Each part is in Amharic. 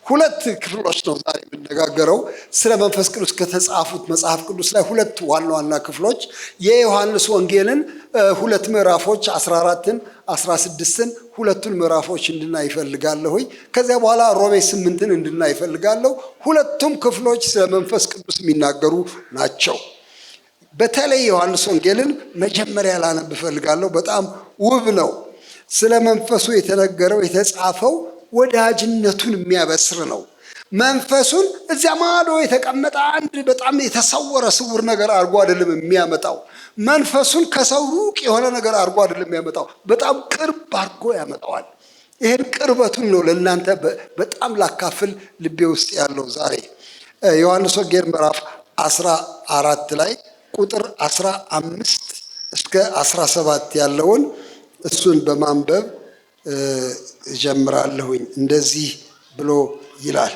ሁለት ክፍሎች ነው ዛሬ የምነጋገረው ስለ መንፈስ ቅዱስ ከተጻፉት መጽሐፍ ቅዱስ ላይ ሁለት ዋና ዋና ክፍሎች የዮሐንስ ወንጌልን ሁለት ምዕራፎች 14ን 16ን ሁለቱን ምዕራፎች እንድናይ እፈልጋለሁኝ። ከዚያ በኋላ ሮሜ 8ን እንድናይ እፈልጋለሁ። ሁለቱም ክፍሎች ስለ መንፈስ ቅዱስ የሚናገሩ ናቸው። በተለይ ዮሐንስ ወንጌልን መጀመሪያ ላነብ እፈልጋለሁ። በጣም ውብ ነው። ስለ መንፈሱ የተነገረው የተጻፈው ወዳጅነቱን የሚያበስር ነው። መንፈሱን እዚያ ማዶ የተቀመጠ አንድ በጣም የተሰወረ ስውር ነገር አድርጎ አይደለም የሚያመጣው። መንፈሱን ከሰው ሩቅ የሆነ ነገር አድርጎ አይደለም የሚያመጣው። በጣም ቅርብ አድርጎ ያመጣዋል። ይህን ቅርበቱን ነው ለእናንተ በጣም ላካፍል ልቤ ውስጥ ያለው ዛሬ። ዮሐንስ ወንጌል ምዕራፍ 14 ላይ ቁጥር 15 እስከ 17 ያለውን እሱን በማንበብ እጀምራለሁኝ። እንደዚህ ብሎ ይላል።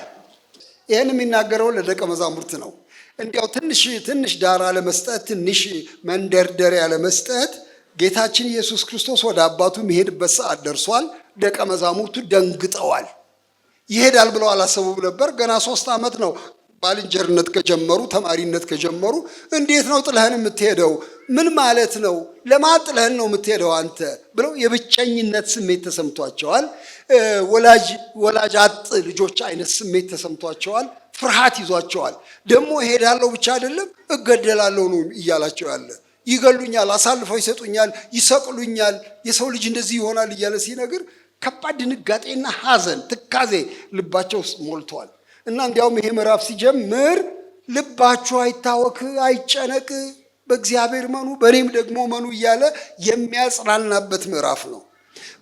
ይህን የሚናገረው ለደቀ መዛሙርት ነው። እንዲያው ትንሽ ትንሽ ዳራ ለመስጠት፣ ትንሽ መንደርደሪያ ለመስጠት፣ ጌታችን ኢየሱስ ክርስቶስ ወደ አባቱ የሚሄድበት ሰዓት ደርሷል። ደቀ መዛሙርቱ ደንግጠዋል። ይሄዳል ብለው አላሰቡም ነበር። ገና 3 ዓመት ነው ባልንጀርነት ከጀመሩ፣ ተማሪነት ከጀመሩ። እንዴት ነው ጥለህን የምትሄደው? ምን ማለት ነው? ለማን ጥለህን ነው የምትሄደው አንተ? ብለው የብቸኝነት ስሜት ተሰምቷቸዋል። ወላጅ አጥ ልጆች አይነት ስሜት ተሰምቷቸዋል። ፍርሃት ይዟቸዋል። ደግሞ እሄዳለሁ ብቻ አይደለም፣ እገደላለሁ ነው እያላቸው ያለ። ይገሉኛል፣ አሳልፈው ይሰጡኛል፣ ይሰቅሉኛል፣ የሰው ልጅ እንደዚህ ይሆናል እያለ ሲነግር ከባድ ድንጋጤና ሐዘን፣ ትካዜ ልባቸው ውስጥ ሞልቷል። እና እንዲያውም ይሄ ምዕራፍ ሲጀምር ልባችሁ አይታወክ፣ አይጨነቅ፣ በእግዚአብሔር መኑ፣ በእኔም ደግሞ መኑ እያለ የሚያጽናናበት ምዕራፍ ነው።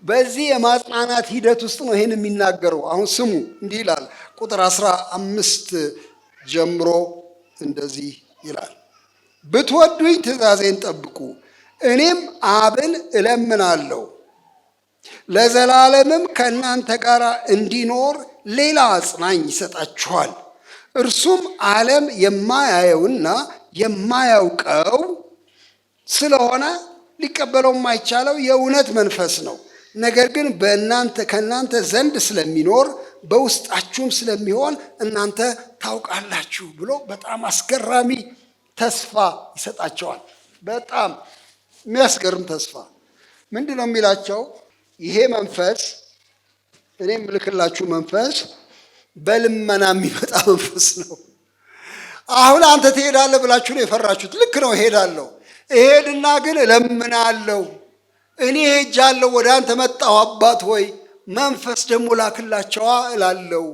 በዚህ የማጽናናት ሂደት ውስጥ ነው ይሄን የሚናገረው። አሁን ስሙ፣ እንዲህ ይላል። ቁጥር 15 ጀምሮ እንደዚህ ይላል። ብትወዱኝ ትእዛዜን ጠብቁ፣ እኔም አብን እለምናለሁ፣ ለዘላለምም ከእናንተ ጋር እንዲኖር ሌላ አጽናኝ ይሰጣችኋል። እርሱም ዓለም የማያየውና የማያውቀው ስለሆነ ሊቀበለው የማይቻለው የእውነት መንፈስ ነው። ነገር ግን ከእናንተ ዘንድ ስለሚኖር በውስጣችሁም ስለሚሆን እናንተ ታውቃላችሁ ብሎ በጣም አስገራሚ ተስፋ ይሰጣቸዋል። በጣም የሚያስገርም ተስፋ። ምንድን ነው የሚላቸው? ይሄ መንፈስ፣ እኔ የምልክላችሁ መንፈስ በልመና የሚመጣ መንፈስ ነው። አሁን አንተ ትሄዳለህ ብላችሁ ነው የፈራችሁት። ልክ ነው፣ እሄዳለሁ። እሄድና ግን እለምናለሁ። እኔ ሄጃለሁ፣ ወደ አንተ መጣሁ አባት ሆይ፣ መንፈስ ደግሞ ላክላቸዋ እላለሁ።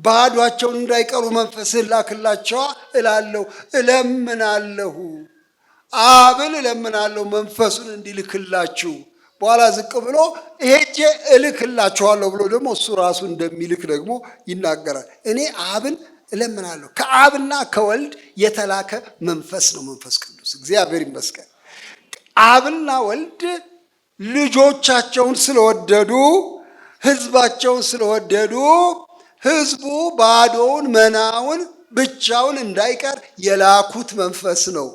ባዷቸውን እንዳይቀሩ መንፈስህን ላክላቸዋ እላለሁ። እለምናለሁ፣ አብን እለምናለሁ መንፈሱን እንዲልክላችሁ። በኋላ ዝቅ ብሎ ሄጄ እልክላችኋለሁ ብሎ ደግሞ እሱ ራሱ እንደሚልክ ደግሞ ይናገራል። እኔ አብን እለምናለሁ። ከአብና ከወልድ የተላከ መንፈስ ነው መንፈስ ቅዱስ። እግዚአብሔር ይመስገን። አብና ወልድ ልጆቻቸውን ስለወደዱ፣ ህዝባቸውን ስለወደዱ፣ ህዝቡ ባዶውን መናውን ብቻውን እንዳይቀር የላኩት መንፈስ ነው።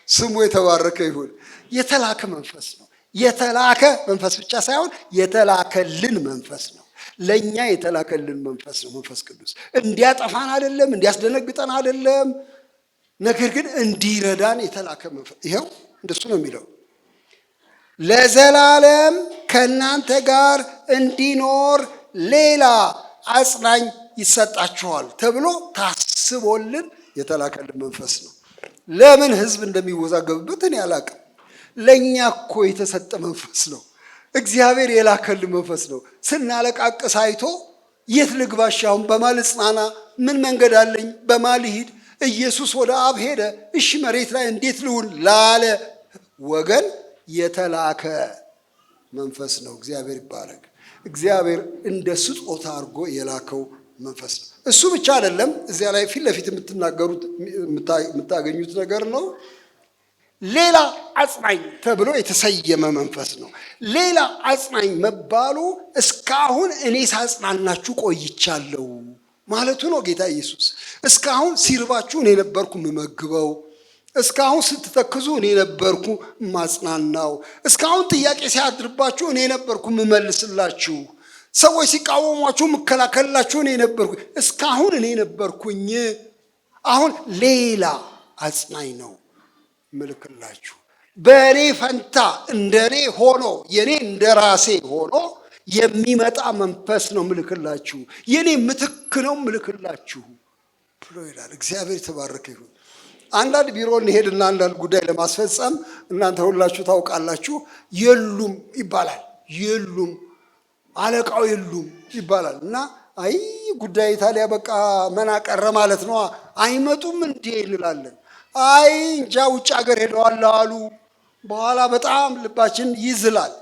ስሙ የተባረከ ይሁን። የተላከ መንፈስ ነው። የተላከ መንፈስ ብቻ ሳይሆን የተላከልን መንፈስ ነው። ለኛ የተላከልን መንፈስ ነው መንፈስ ቅዱስ። እንዲያጠፋን አይደለም፣ እንዲያስደነግጠን አይደለም፣ ነገር ግን እንዲረዳን የተላከ መንፈስ። ይኸው እንደሱ ነው የሚለው። ለዘላለም ከእናንተ ጋር እንዲኖር ሌላ አጽናኝ ይሰጣችኋል ተብሎ ታስቦልን የተላከልን መንፈስ ነው። ለምን ህዝብ እንደሚወዛገብበት እኔ አላቅም። ለኛ እኮ የተሰጠ መንፈስ ነው። እግዚአብሔር የላከልን መንፈስ ነው። ስናለቃቅስ አይቶ የት ልግባሽ አሁን፣ በማን ልጽናና፣ ምን መንገድ አለኝ፣ በማን ልሂድ፣ ኢየሱስ ወደ አብ ሄደ፣ እሺ መሬት ላይ እንዴት ልሁን ላለ ወገን የተላከ መንፈስ ነው። እግዚአብሔር ይባረክ። እግዚአብሔር እንደ ስጦታ አድርጎ የላከው መንፈስ ነው። እሱ ብቻ አይደለም። እዚያ ላይ ፊት ለፊት የምትናገሩት የምታገኙት ነገር ነው። ሌላ አጽናኝ ተብሎ የተሰየመ መንፈስ ነው። ሌላ አጽናኝ መባሉ እስካሁን እኔ ሳጽናናችሁ ቆይቻለሁ ማለቱ ነው ጌታ ኢየሱስ። እስካሁን ሲርባችሁ እኔ ነበርኩ የምመግበው። እስካሁን ስትተክዙ እኔ ነበርኩ የማጽናናው። እስካሁን ጥያቄ ሲያድርባችሁ እኔ ነበርኩ የምመልስላችሁ። ሰዎች ሲቃወሟችሁ የምከላከልላችሁ እኔ ነበርኩኝ። እስካሁን እኔ ነበርኩኝ። አሁን ሌላ አጽናኝ ነው ምልክላችሁ። በእኔ ፈንታ እንደ እኔ ሆኖ የእኔ እንደ ራሴ ሆኖ የሚመጣ መንፈስ ነው ምልክላችሁ፣ የእኔ ምትክ ነው ምልክላችሁ ብሎ ይላል። እግዚአብሔር የተባረከ ይሁን። አንዳንድ ቢሮ እንሄድና አንዳንድ ጉዳይ ለማስፈጸም እናንተ ሁላችሁ ታውቃላችሁ፣ የሉም ይባላል። የሉም አለቃው የሉም ይባላል። እና አይ ጉዳይ ታዲያ በቃ መና ቀረ ማለት ነው። አይመጡም እንዴ እንላለን። አይ እንጃ ውጭ ሀገር ሄደዋል አሉ። በኋላ በጣም ልባችን ይዝላል።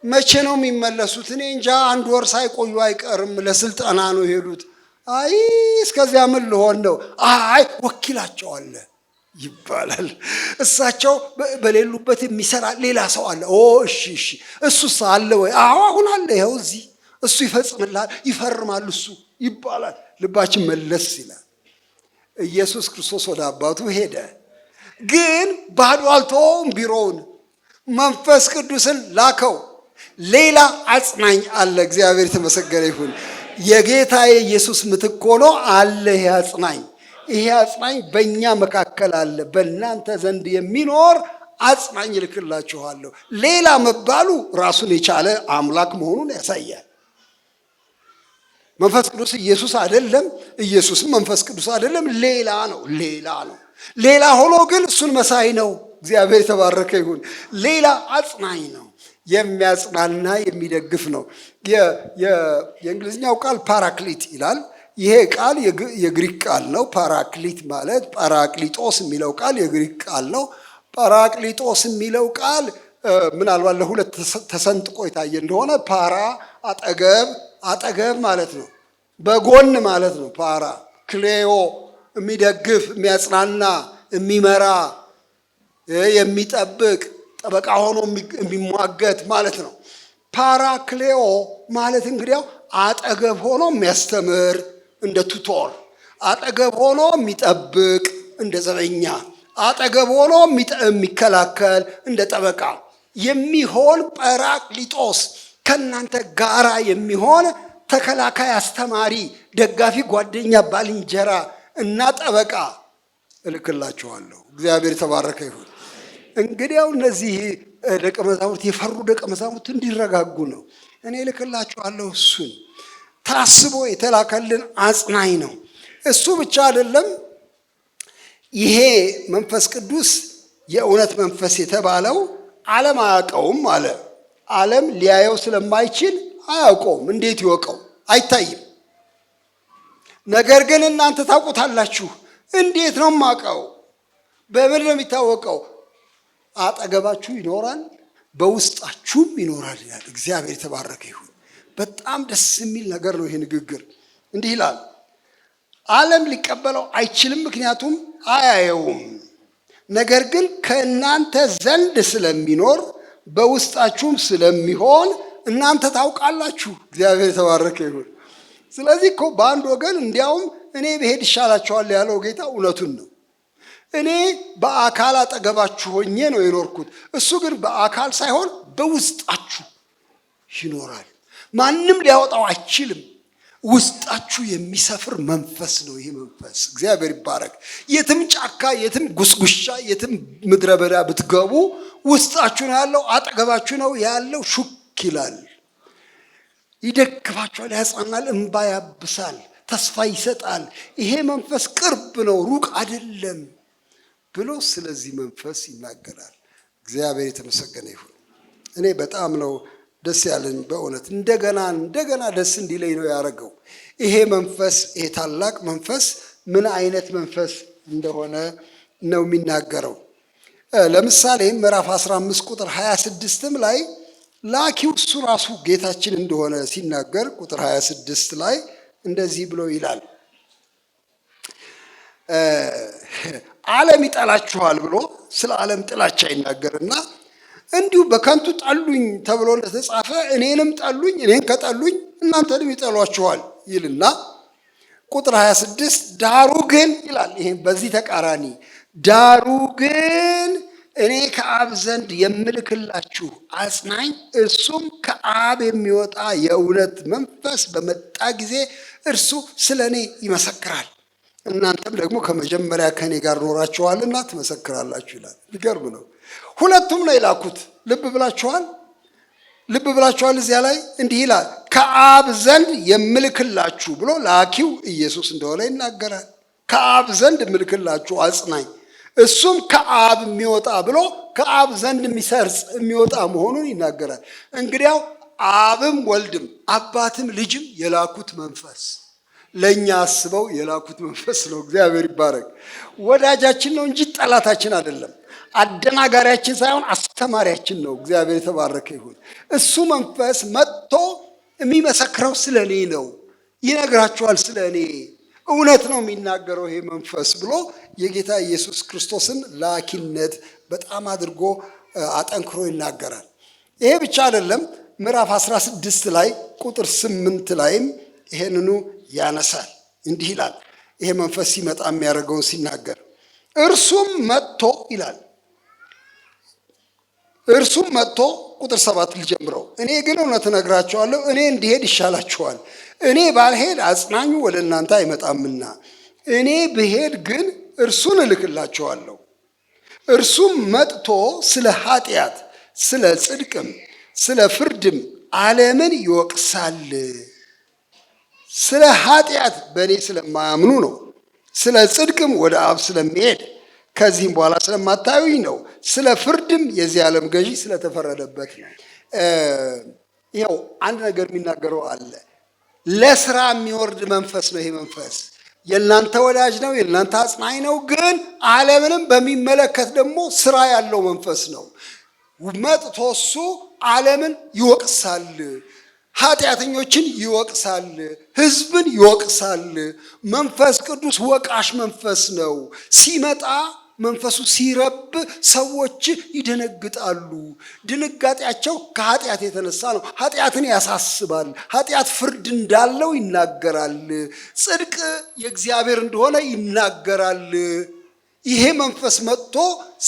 መቼ ነው የሚመለሱት? እኔ እንጃ አንድ ወር ሳይቆዩ አይቀርም። ለስልጠና ነው የሄዱት። አይ እስከዚያ ምን ልሆን ነው? አይ ወኪላቸው አለ ይባላል። እሳቸው በሌሉበት የሚሰራ ሌላ ሰው አለ። ኦ እሺ እሺ፣ እሱስ አለ ወይ? አዎ አሁን አለ፣ ይኸው እዚህ እሱ ይፈጽምላል፣ ይፈርማል እሱ ይባላል። ልባችን መለስ ይላል። ኢየሱስ ክርስቶስ ወደ አባቱ ሄደ፣ ግን ባዶ አልተወውም ቢሮውን። መንፈስ ቅዱስን ላከው። ሌላ አጽናኝ አለ። እግዚአብሔር የተመሰገነ ይሁን። የጌታ የኢየሱስ ምትክ ሆኖ አለ ይሄ አጽናኝ። ይሄ አጽናኝ በእኛ መካከል አለ። በእናንተ ዘንድ የሚኖር አጽናኝ እልክላችኋለሁ። ሌላ መባሉ ራሱን የቻለ አምላክ መሆኑን ያሳያል። መንፈስ ቅዱስ ኢየሱስ አይደለም፣ ኢየሱስም መንፈስ ቅዱስ አይደለም። ሌላ ነው፣ ሌላ ነው። ሌላ ሆኖ ግን እሱን መሳይ ነው። እግዚአብሔር የተባረከ ይሁን። ሌላ አጽናኝ ነው፣ የሚያጽናና የሚደግፍ ነው። የእንግሊዝኛው ቃል paraclete ይላል። ይሄ ቃል የግሪክ ቃል ነው። paraclete ማለት ጳራቅሊጦስ የሚለው ቃል የግሪክ ቃል ነው። ጳራቅሊጦስ የሚለው ቃል ምናልባት ለሁለት ተሰንጥቆ የታየ እንደሆነ ፓራ አጠገብ፣ አጠገብ ማለት ነው። በጎን ማለት ነው። ፓራ ክሌዮ የሚደግፍ፣ የሚያጽናና፣ የሚመራ፣ የሚጠብቅ፣ ጠበቃ ሆኖ የሚሟገት ማለት ነው። ፓራክሌኦ ማለት እንግዲያው አጠገብ ሆኖ የሚያስተምር እንደ tutor፣ አጠገብ ሆኖ የሚጠብቅ እንደ ዘበኛ፣ አጠገብ ሆኖ የሚከላከል እንደ ጠበቃ የሚሆን ጰራቅሊጦስ ከእናንተ ጋራ የሚሆን ተከላካይ፣ አስተማሪ፣ ደጋፊ፣ ጓደኛ፣ ባልንጀራ እና ጠበቃ እልክላችኋለሁ። እግዚአብሔር የተባረከ ይሁን። እንግዲያው እነዚህ ደቀ መዛሙርት የፈሩ ደቀ መዛሙርት እንዲረጋጉ ነው። እኔ እልክላችኋለሁ እሱን ታስቦ የተላከልን አጽናኝ ነው። እሱ ብቻ አይደለም። ይሄ መንፈስ ቅዱስ የእውነት መንፈስ የተባለው ዓለም አያውቀውም አለ። ዓለም ሊያየው ስለማይችል አያውቀውም። እንዴት ይወቀው? አይታይም። ነገር ግን እናንተ ታውቁታላችሁ። እንዴት ነው የማውቀው? በምን ነው የሚታወቀው? አጠገባችሁ ይኖራል፣ በውስጣችሁም ይኖራል ይላል። እግዚአብሔር የተባረከ ይሁን። በጣም ደስ የሚል ነገር ነው ይሄ ንግግር። እንዲህ ይላል፣ ዓለም ሊቀበለው አይችልም፣ ምክንያቱም አያየውም። ነገር ግን ከእናንተ ዘንድ ስለሚኖር በውስጣችሁም ስለሚሆን እናንተ ታውቃላችሁ። እግዚአብሔር የተባረከ ይሁን። ስለዚህ እኮ በአንድ ወገን እንዲያውም እኔ ብሄድ ይሻላችኋል ያለው ጌታ እውነቱን ነው። እኔ በአካል አጠገባችሁ ሆኜ ነው የኖርኩት፣ እሱ ግን በአካል ሳይሆን በውስጣችሁ ይኖራል። ማንም ሊያወጣው አይችልም። ውስጣችሁ የሚሰፍር መንፈስ ነው ይህ መንፈስ። እግዚአብሔር ይባረክ። የትም ጫካ፣ የትም ጉስጉሻ፣ የትም ምድረ በዳ ብትገቡ ውስጣችሁ ነው ያለው፣ አጠገባችሁ ነው ያለው። ሹክ ይላል፣ ይደግፋችኋል፣ ያጽናናል፣ እንባ ያብሳል፣ ተስፋ ይሰጣል። ይሄ መንፈስ ቅርብ ነው፣ ሩቅ አይደለም ብሎ ስለዚህ መንፈስ ይናገራል። እግዚአብሔር የተመሰገነ ይሁን። እኔ በጣም ነው ደስ ያለኝ በእውነት እንደገና እንደገና ደስ እንዲለኝ ነው ያደረገው። ይሄ መንፈስ፣ ይሄ ታላቅ መንፈስ ምን አይነት መንፈስ እንደሆነ ነው የሚናገረው። ለምሳሌ ምዕራፍ 15 ቁጥር 26ም ላይ ላኪው እሱ ራሱ ጌታችን እንደሆነ ሲናገር ቁጥር 26 ላይ እንደዚህ ብሎ ይላል፣ ዓለም ይጠላችኋል ብሎ ስለ ዓለም ጥላቻ ይናገርና እንዲሁ በከንቱ ጠሉኝ ተብሎ እንደተጻፈ እኔንም ጠሉኝ፣ እኔን ከጠሉኝ እናንተንም ይጠሏችኋል ይልና ቁጥር 26 ዳሩ ግን ይላል። ይሄ በዚህ ተቃራኒ ዳሩ ግን እኔ ከአብ ዘንድ የምልክላችሁ አጽናኝ እሱም ከአብ የሚወጣ የእውነት መንፈስ በመጣ ጊዜ እርሱ ስለ እኔ ይመሰክራል፣ እናንተም ደግሞ ከመጀመሪያ ከእኔ ጋር ኖራችኋልና ትመሰክራላችሁ ይላል። ሊገርም ነው። ሁለቱም ነው የላኩት። ልብ ብላችኋል? ልብ ብላችኋል? እዚያ ላይ እንዲህ ይላል፣ ከአብ ዘንድ የምልክላችሁ ብሎ ላኪው ኢየሱስ እንደሆነ ይናገራል። ከአብ ዘንድ የምልክላችሁ አጽናኝ እሱም ከአብ የሚወጣ ብሎ ከአብ ዘንድ የሚሰርጽ የሚወጣ መሆኑን ይናገራል። እንግዲያው አብም ወልድም አባትም ልጅም የላኩት መንፈስ ለእኛ አስበው የላኩት መንፈስ ነው። እግዚአብሔር ይባረክ። ወዳጃችን ነው እንጂ ጠላታችን አይደለም። አደናጋሪያችን ሳይሆን አስተማሪያችን ነው። እግዚአብሔር የተባረከ ይሁን። እሱ መንፈስ መጥቶ የሚመሰክረው ስለ እኔ ነው፣ ይነግራችኋል ስለ እኔ እውነት ነው የሚናገረው ይሄ መንፈስ ብሎ የጌታ ኢየሱስ ክርስቶስን ላኪነት በጣም አድርጎ አጠንክሮ ይናገራል። ይሄ ብቻ አይደለም። ምዕራፍ 16 ላይ ቁጥር 8 ላይም ይሄንኑ ያነሳል። እንዲህ ይላል። ይሄ መንፈስ ሲመጣ የሚያደርገውን ሲናገር እርሱም መጥቶ ይላል። እርሱም መጥቶ ቁጥር 7 ልጀምረው። እኔ ግን እውነት እነግራችኋለሁ፣ እኔ እንዲሄድ ይሻላችኋል። እኔ ባልሄድ አጽናኙ ወደ እናንተ አይመጣምና፣ እኔ ብሄድ ግን እርሱን እልክላችኋለሁ። እርሱም መጥቶ ስለ ኃጢአት፣ ስለ ጽድቅም፣ ስለ ፍርድም ዓለምን ይወቅሳል። ስለ ኃጢአት በእኔ ስለማያምኑ ነው። ስለ ጽድቅም ወደ አብ ስለሚሄድ ከዚህም በኋላ ስለማታዩኝ ነው። ስለ ፍርድም የዚህ ዓለም ገዢ ስለተፈረደበት ነው። ይኸው አንድ ነገር የሚናገረው አለ። ለስራ የሚወርድ መንፈስ ነው። ይሄ መንፈስ የእናንተ ወዳጅ ነው፣ የእናንተ አጽናኝ ነው። ግን ዓለምንም በሚመለከት ደግሞ ስራ ያለው መንፈስ ነው። መጥቶ እሱ ዓለምን ይወቅሳል፣ ኃጢአተኞችን ይወቅሳል፣ ሕዝብን ይወቅሳል። መንፈስ ቅዱስ ወቃሽ መንፈስ ነው። ሲመጣ መንፈሱ ሲረብ ሰዎች ይደነግጣሉ። ድንጋጤያቸው ከኃጢአት የተነሳ ነው። ኃጢአትን ያሳስባል። ኃጢአት ፍርድ እንዳለው ይናገራል። ጽድቅ የእግዚአብሔር እንደሆነ ይናገራል። ይሄ መንፈስ መጥቶ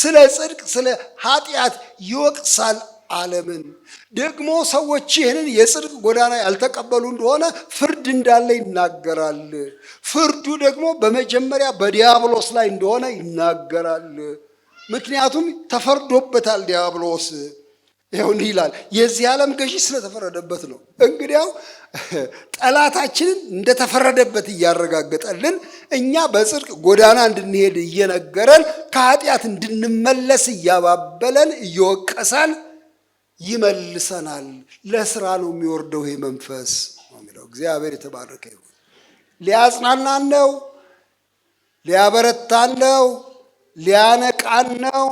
ስለ ጽድቅ፣ ስለ ኃጢአት ይወቅሳል ዓለምን። ደግሞ ሰዎች ይህንን የጽድቅ ጎዳና ያልተቀበሉ እንደሆነ ፍርድ እንዳለ ይናገራል። ፍርዱ ደግሞ በመጀመሪያ በዲያብሎስ ላይ እንደሆነ ይናገራል። ምክንያቱም ተፈርዶበታል ዲያብሎስ። ይኸው እንዲህ ይላል፣ የዚህ ዓለም ገዢ ስለተፈረደበት ነው። እንግዲያው ጠላታችንን እንደተፈረደበት እያረጋገጠልን እኛ በጽድቅ ጎዳና እንድንሄድ እየነገረን ከኃጢአት እንድንመለስ እያባበለን እየወቀሰን ይመልሰናል። ለስራ ነው የሚወርደው ይሄ መንፈስ ነው የሚለው። እግዚአብሔር የተባረከ ይሁን። ሊያጽናናን ነው፣ ሊያበረታን ነው፣ ሊያነቃን ነው፣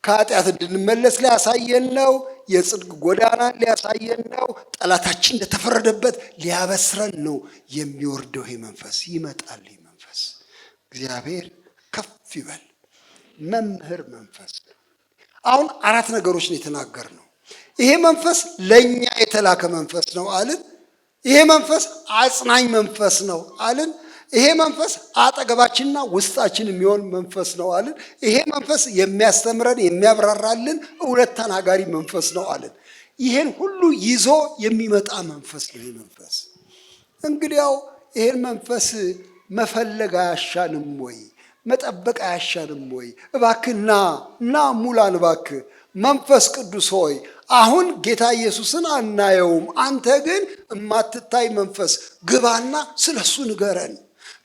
ከኃጢአት እንድንመለስ ሊያሳየን ነው፣ የጽድቅ ጎዳናን ሊያሳየን ነው፣ ጠላታችን እንደተፈረደበት ሊያበስረን ነው የሚወርደው ይሄ መንፈስ። ይመጣል ይሄ መንፈስ። እግዚአብሔር ከፍ ይበል። መምህር መንፈስ ነው። አሁን አራት ነገሮች ነው የተናገርነው። ይሄ መንፈስ ለኛ የተላከ መንፈስ ነው አልን። ይሄ መንፈስ አጽናኝ መንፈስ ነው አልን። ይሄ መንፈስ አጠገባችንና ውስጣችን የሚሆን መንፈስ ነው አልን። ይሄ መንፈስ የሚያስተምረን የሚያብራራልን እውነት ተናጋሪ መንፈስ ነው አልን። ይሄን ሁሉ ይዞ የሚመጣ መንፈስ ነው ይሄ መንፈስ። እንግዲያው ይሄን መንፈስ መፈለግ አያሻንም ወይ? መጠበቅ አያሻንም ወይ? እባክህ ና ና ሙላን እባክህ መንፈስ ቅዱስ ሆይ፣ አሁን ጌታ ኢየሱስን አናየውም። አንተ ግን እማትታይ መንፈስ ግባና ስለ እሱ ንገረን፣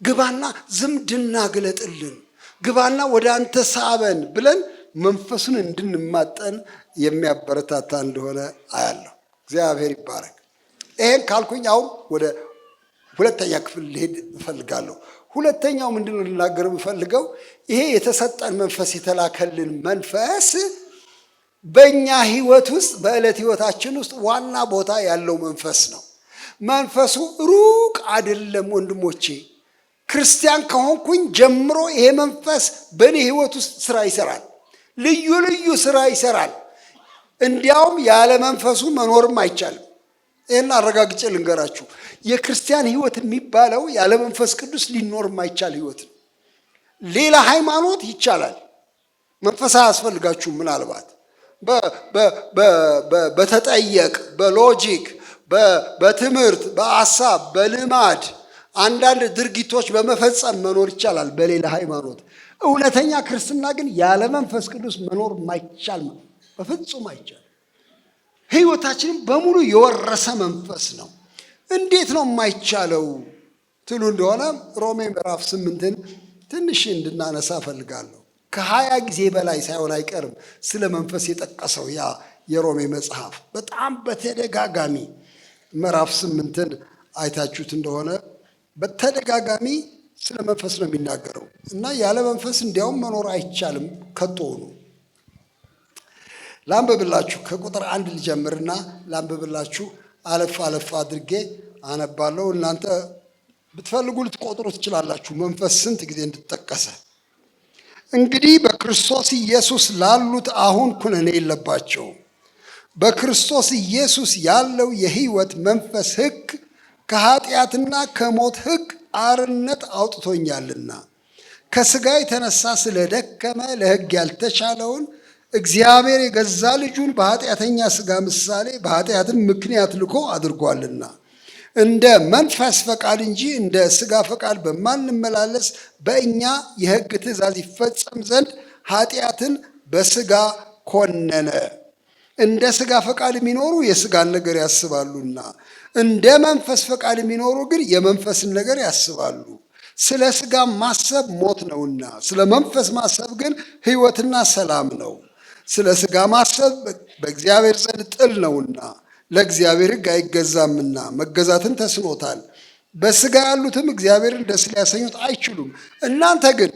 ግባና ዝምድና ግለጥልን፣ ግባና ወደ አንተ ሳበን ብለን መንፈሱን እንድንማጠን የሚያበረታታ እንደሆነ አያለሁ። እግዚአብሔር ይባረክ። ይሄን ካልኩኝ አሁን ወደ ሁለተኛ ክፍል ልሄድ እፈልጋለሁ። ሁለተኛው ምንድነው ልናገር የምፈልገው? ይሄ የተሰጠን መንፈስ የተላከልን መንፈስ በእኛ ሕይወት ውስጥ በዕለት ሕይወታችን ውስጥ ዋና ቦታ ያለው መንፈስ ነው። መንፈሱ ሩቅ አይደለም ወንድሞቼ። ክርስቲያን ከሆንኩኝ ጀምሮ ይሄ መንፈስ በእኔ ሕይወት ውስጥ ስራ ይሰራል። ልዩ ልዩ ስራ ይሰራል። እንዲያውም ያለ መንፈሱ መኖርም አይቻልም። ይህን አረጋግጬ ልንገራችሁ። የክርስቲያን ሕይወት የሚባለው ያለ መንፈስ ቅዱስ ሊኖር የማይቻል ሕይወት ነው። ሌላ ሃይማኖት ይቻላል። መንፈስ አያስፈልጋችሁም። ምናልባት በተጠየቅ፣ በ logic፣ በትምህርት፣ በአሳብ፣ በልማድ አንዳንድ ድርጊቶች በመፈጸም መኖር ይቻላል በሌላ ሃይማኖት። እውነተኛ ክርስትና ግን ያለ መንፈስ ቅዱስ መኖር ማይቻል፣ በፍጹም አይቻል። ሕይወታችንን በሙሉ የወረሰ መንፈስ ነው። እንዴት ነው የማይቻለው ትሉ እንደሆነ ሮሜ ምዕራፍ 8ን ትንሽ እንድናነሳ እፈልጋለሁ። ከ20 ጊዜ በላይ ሳይሆን አይቀርም ስለ መንፈስ የጠቀሰው ያ የሮሜ መጽሐፍ በጣም በተደጋጋሚ። ምዕራፍ 8ን አይታችሁት እንደሆነ በተደጋጋሚ ስለ መንፈስ ነው የሚናገረው እና ያለ መንፈስ እንዲያውም መኖር አይቻልም ከቶውኑ። ላንብብላችሁ፣ ከቁጥር 1 ልጀምርና ላንብብላችሁ፣ አለፍ አለፍ አድርጌ አነባለሁ። እናንተ ብትፈልጉ ልትቆጥሩ ትችላላችሁ መንፈስ ስንት ጊዜ እንድጠቀሰ። እንግዲህ በክርስቶስ ኢየሱስ ላሉት አሁን ኩነኔ የለባቸውም። በክርስቶስ ኢየሱስ ያለው የሕይወት መንፈስ ሕግ ከኃጢአትና ከሞት ሕግ አርነት አውጥቶኛልና፣ ከሥጋ የተነሳ ስለደከመ ለሕግ ያልተቻለውን እግዚአብሔር የገዛ ልጁን በኃጢአተኛ ሥጋ ምሳሌ በኃጢአትም ምክንያት ልኮ አድርጓልና፣ እንደ መንፈስ ፈቃድ እንጂ እንደ ሥጋ ፈቃድ በማንመላለስ በእኛ የሕግ ትእዛዝ ይፈጸም ዘንድ ኃጢአትን በሥጋ ኮነነ። እንደ ሥጋ ፈቃድ የሚኖሩ የሥጋን ነገር ያስባሉና፣ እንደ መንፈስ ፈቃድ የሚኖሩ ግን የመንፈስን ነገር ያስባሉ። ስለ ሥጋ ማሰብ ሞት ነውና፣ ስለ መንፈስ ማሰብ ግን ሕይወትና ሰላም ነው። ስለ ሥጋ ማሰብ በእግዚአብሔር ዘንድ ጥል ነውና፣ ለእግዚአብሔር ሕግ አይገዛምና መገዛትን ተስኖታል። በሥጋ ያሉትም እግዚአብሔርን ደስ ሊያሰኙት አይችሉም። እናንተ ግን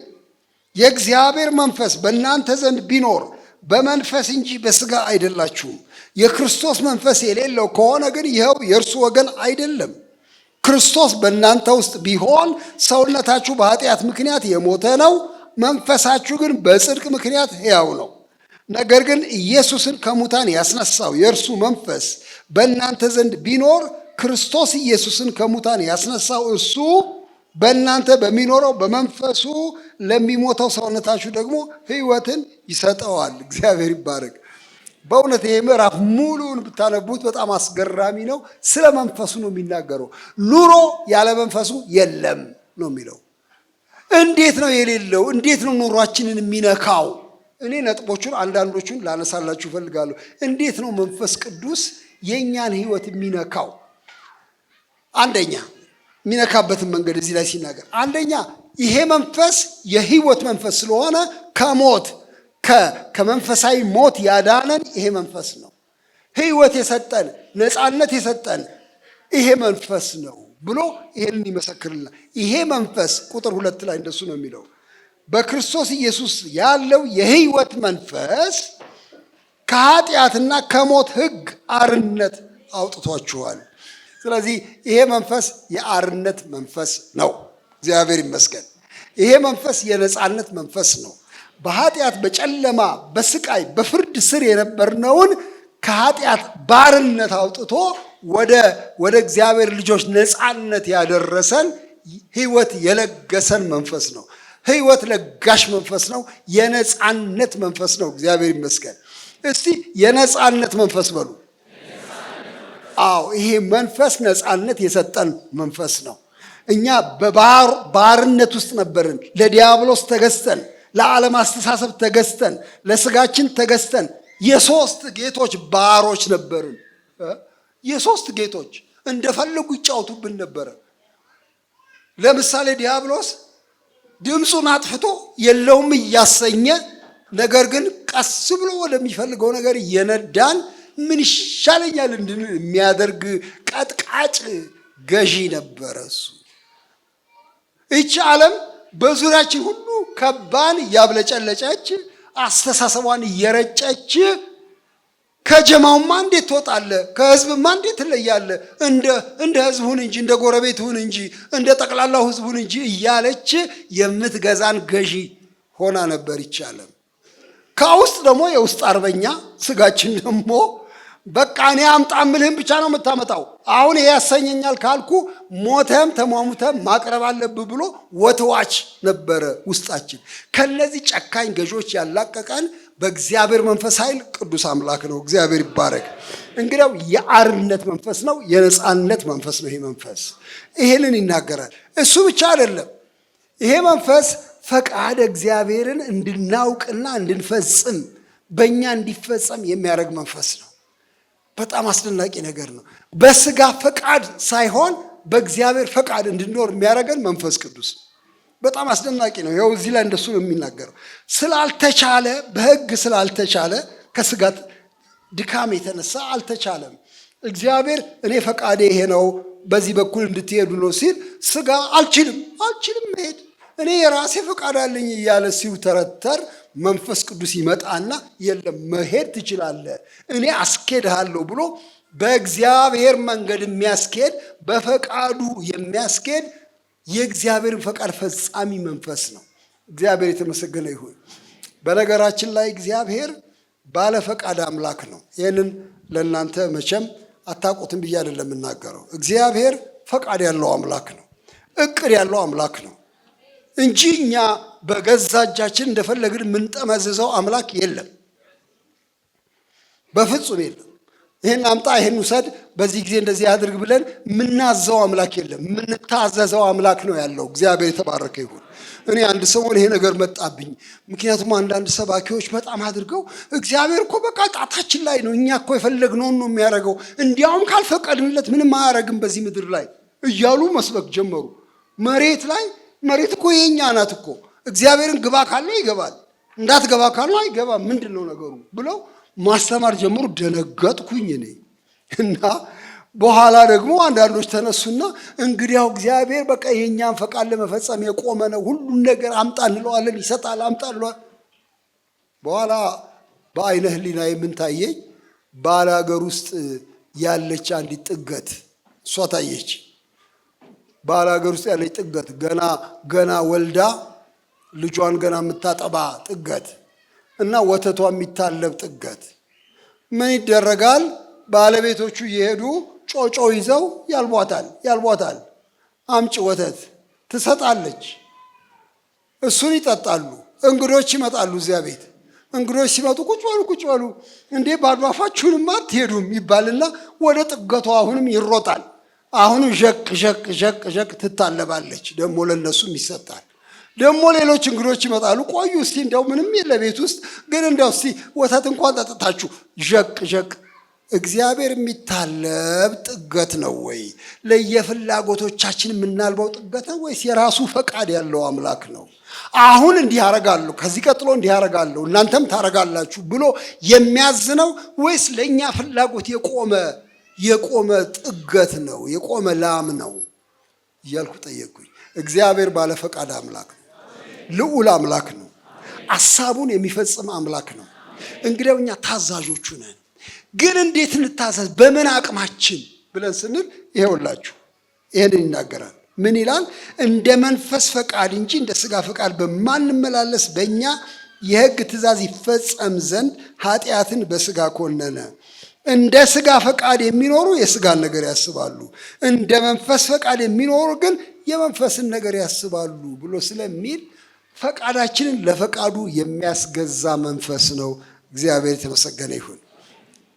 የእግዚአብሔር መንፈስ በእናንተ ዘንድ ቢኖር በመንፈስ እንጂ በሥጋ አይደላችሁም። የክርስቶስ መንፈስ የሌለው ከሆነ ግን ይኸው የእርሱ ወገን አይደለም። ክርስቶስ በእናንተ ውስጥ ቢሆን ሰውነታችሁ በኃጢአት ምክንያት የሞተ ነው፣ መንፈሳችሁ ግን በጽድቅ ምክንያት ሕያው ነው። ነገር ግን ኢየሱስን ከሙታን ያስነሳው የእርሱ መንፈስ በእናንተ ዘንድ ቢኖር፣ ክርስቶስ ኢየሱስን ከሙታን ያስነሳው እሱ በእናንተ በሚኖረው በመንፈሱ ለሚሞተው ሰውነታችሁ ደግሞ ሕይወትን ይሰጠዋል። እግዚአብሔር ይባረክ። በእውነት ይሄ ምዕራፍ ሙሉውን ብታነቡት በጣም አስገራሚ ነው። ስለ መንፈሱ ነው የሚናገረው። ኑሮ ያለ መንፈሱ የለም ነው የሚለው። እንዴት ነው የሌለው? እንዴት ነው ኑሯችንን የሚነካው? እኔ ነጥቦቹን አንዳንዶቹን ላነሳላችሁ እፈልጋለሁ። እንዴት ነው መንፈስ ቅዱስ የእኛን ሕይወት የሚነካው? አንደኛ የሚነካበትን መንገድ እዚህ ላይ ሲናገር፣ አንደኛ ይሄ መንፈስ የሕይወት መንፈስ ስለሆነ ከሞት፣ ከመንፈሳዊ ሞት ያዳነን ይሄ መንፈስ ነው። ሕይወት የሰጠን፣ ነፃነት የሰጠን ይሄ መንፈስ ነው ብሎ ይሄንን ይመሰክርልናል። ይሄ መንፈስ ቁጥር 2 ላይ እንደሱ ነው የሚለው። በክርስቶስ ኢየሱስ ያለው የሕይወት መንፈስ ከኃጢአትና ከሞት ሕግ አርነት አውጥቷችኋል። ስለዚህ ይሄ መንፈስ የአርነት መንፈስ ነው። እግዚአብሔር ይመስገን። ይሄ መንፈስ የነፃነት መንፈስ ነው። በኃጢአት፣ በጨለማ፣ በስቃይ፣ በፍርድ ስር የነበርነውን ከኃጢአት ባርነት አውጥቶ ወደ እግዚአብሔር ልጆች ነፃነት ያደረሰን፣ ሕይወት የለገሰን መንፈስ ነው። ሕይወት ለጋሽ መንፈስ ነው። የነፃነት መንፈስ ነው። እግዚአብሔር ይመስገን። እስቲ የነፃነት መንፈስ በሉ። አዎ፣ ይሄ መንፈስ ነፃነት የሰጠን መንፈስ ነው። እኛ በባርነት ውስጥ ነበርን። ለዲያብሎስ ተገዝተን፣ ለዓለም አስተሳሰብ ተገዝተን፣ ለስጋችን ተገዝተን የሶስት ጌቶች ባሮች ነበርን። የሶስት ጌቶች እንደፈለጉ ይጫወቱብን ነበረ። ለምሳሌ ዲያብሎስ ድምፁን አጥፍቶ የለውም እያሰኘ፣ ነገር ግን ቀስ ብሎ ወደሚፈልገው ነገር እየነዳን ምን ይሻለኛል እንድንል የሚያደርግ ቀጥቃጭ ገዢ ነበረ እሱ። ይቺ ዓለም በዙሪያችን ሁሉ ከባን እያብለጨለጨች፣ አስተሳሰቧን እየረጨች፣ ከጀማውማ እንዴት ትወጣለህ? ከህዝብማ እንዴት ትለያለህ? እንደ ህዝብ ሁን እንጂ፣ እንደ ጎረቤት ሁን እንጂ፣ እንደ ጠቅላላው ህዝብ ሁን እንጂ እያለች የምትገዛን ገዢ ሆና ነበር ይቻለም። ከውስጥ ደግሞ የውስጥ አርበኛ ስጋችን ደግሞ በቃ እኔ አምጣ እምልህን ብቻ ነው የምታመጣው። አሁን ይሄ ያሰኘኛል ካልኩ ሞተም ተሟሙተም ማቅረብ አለብህ ብሎ ወትዋች ነበረ ውስጣችን። ከነዚህ ጨካኝ ገዦች ያላቀቀን በእግዚአብሔር መንፈስ ኃይል ቅዱስ አምላክ ነው። እግዚአብሔር ይባረክ። እንግዲያው የአርነት መንፈስ ነው፣ የነፃነት መንፈስ ነው። ይሄ መንፈስ ይሄንን ይናገራል። እሱ ብቻ አይደለም። ይሄ መንፈስ ፈቃደ እግዚአብሔርን እንድናውቅና እንድንፈጽም በእኛ እንዲፈጸም የሚያደርግ መንፈስ ነው። በጣም አስደናቂ ነገር ነው። በስጋ ፈቃድ ሳይሆን በእግዚአብሔር ፈቃድ እንድንኖር የሚያደርገን መንፈስ ቅዱስ በጣም አስደናቂ ነው። ይኸው እዚህ ላይ እንደሱ ነው የሚናገረው። ስላልተቻለ በሕግ ስላልተቻለ ከስጋት ድካም የተነሳ አልተቻለም። እግዚአብሔር እኔ ፈቃዴ ይሄ ነው፣ በዚህ በኩል እንድትሄዱ ነው ሲል ስጋ አልችልም አልችልም መሄድ እኔ የራሴ ፈቃድ አለኝ እያለ ሲውተረተር መንፈስ ቅዱስ ይመጣና የለም መሄድ ትችላለህ፣ እኔ አስኬድሃለሁ ብሎ በእግዚአብሔር መንገድ የሚያስኬድ በፈቃዱ የሚያስኬድ የእግዚአብሔርን ፈቃድ ፈጻሚ መንፈስ ነው። እግዚአብሔር የተመሰገነ ይሁን። በነገራችን ላይ እግዚአብሔር ባለፈቃድ አምላክ ነው። ይህንን ለእናንተ መቼም አታውቁትም ብዬ አይደለም የምናገረው። እግዚአብሔር ፈቃድ ያለው አምላክ ነው። እቅድ ያለው አምላክ ነው እንጂ እኛ በገዛ እጃችን እንደፈለግን የምንጠመዝዘው አምላክ የለም፣ በፍጹም የለም። ይህን አምጣ፣ ይህን ውሰድ፣ በዚህ ጊዜ እንደዚህ አድርግ ብለን የምናዘው አምላክ የለም። የምንታዘዘው አምላክ ነው ያለው። እግዚአብሔር የተባረከ ይሁን። እኔ አንድ ሰሞን ይሄ ነገር መጣብኝ። ምክንያቱም አንዳንድ ሰባኪዎች በጣም አድርገው እግዚአብሔር እኮ በቃ ጣታችን ላይ ነው፣ እኛ እኮ የፈለግነውን ነው የሚያደርገው፣ እንዲያውም ካልፈቀድንለት ምንም አያደርግም በዚህ ምድር ላይ እያሉ መስበክ ጀመሩ። መሬት ላይ መሬት እኮ የኛ ናት እኮ እግዚአብሔርን ግባ ካለው ይገባል፣ እንዳትገባ ካለው አይገባም። ምንድን ነው ነገሩ ብለው ማስተማር ጀመሩ። ደነገጥኩኝ እኔ እና በኋላ ደግሞ አንዳንዶች ተነሱና እንግዲያው እግዚአብሔር በቃ የእኛን ፈቃድ ለመፈጸም የቆመ ነው፣ ሁሉን ነገር አምጣ እንለዋለን፣ ይሰጣል፣ አምጣ እንለዋለን። በኋላ በአይነ ሕሊና የምን ታየኝ? ባላገር ውስጥ ያለች አንዲት ጥገት እሷ ታየች። ባላገር ውስጥ ያለች ጥገት ገና ገና ወልዳ ልጇን ገና የምታጠባ ጥገት እና ወተቷ የሚታለብ ጥገት ምን ይደረጋል? ባለቤቶቹ እየሄዱ ጮጮ ይዘው ያልቧታል ያልቧታል። አምጪ ወተት ትሰጣለች። እሱን ይጠጣሉ። እንግዶች ይመጣሉ እዚያ ቤት። እንግዶች ሲመጡ ቁጭ በሉ ቁጭ በሉ፣ እንዴ ባዶ አፋችሁንማ አትሄዱም ይባልና ወደ ጥገቷ አሁንም ይሮጣል። አሁንም ዠቅ ዠቅ ዠቅ ዠቅ ትታለባለች። ደግሞ ለእነሱም ይሰጣል። ደግሞ ሌሎች እንግዶች ይመጣሉ። ቆዩ እስቲ እንዲያው ምንም የለ ቤት ውስጥ ግን እንዲያው እስቲ ወተት እንኳን ጠጥታችሁ ዠቅ ዠቅ። እግዚአብሔር የሚታለብ ጥገት ነው ወይ? ለየፍላጎቶቻችን የምናልበው ጥገት ነው ወይስ የራሱ ፈቃድ ያለው አምላክ ነው? አሁን እንዲህ አረጋለሁ፣ ከዚህ ቀጥሎ እንዲህ አረጋለሁ፣ እናንተም ታረጋላችሁ ብሎ የሚያዝ ነው ወይስ ለእኛ ፍላጎት የቆመ ጥገት ነው፣ የቆመ ላም ነው እያልኩ ጠየቅኩኝ። እግዚአብሔር ባለፈቃድ አምላክ ነው። ልዑል አምላክ ነው። አሳቡን የሚፈጽም አምላክ ነው። እንግዲያው እኛ ታዛዦቹ ነን። ግን እንዴት እንታዘዝ? በምን አቅማችን ብለን ስንል ይሄውላችሁ ይሄንን ይናገራል። ምን ይላል? እንደ መንፈስ ፈቃድ እንጂ እንደ ሥጋ ፈቃድ በማንመላለስ በእኛ የሕግ ትእዛዝ ይፈጸም ዘንድ ኃጢአትን በሥጋ ኮነነ። እንደ ሥጋ ፈቃድ የሚኖሩ የሥጋን ነገር ያስባሉ፣ እንደ መንፈስ ፈቃድ የሚኖሩ ግን የመንፈስን ነገር ያስባሉ ብሎ ስለሚል ፈቃዳችንን ለፈቃዱ የሚያስገዛ መንፈስ ነው። እግዚአብሔር የተመሰገነ ይሁን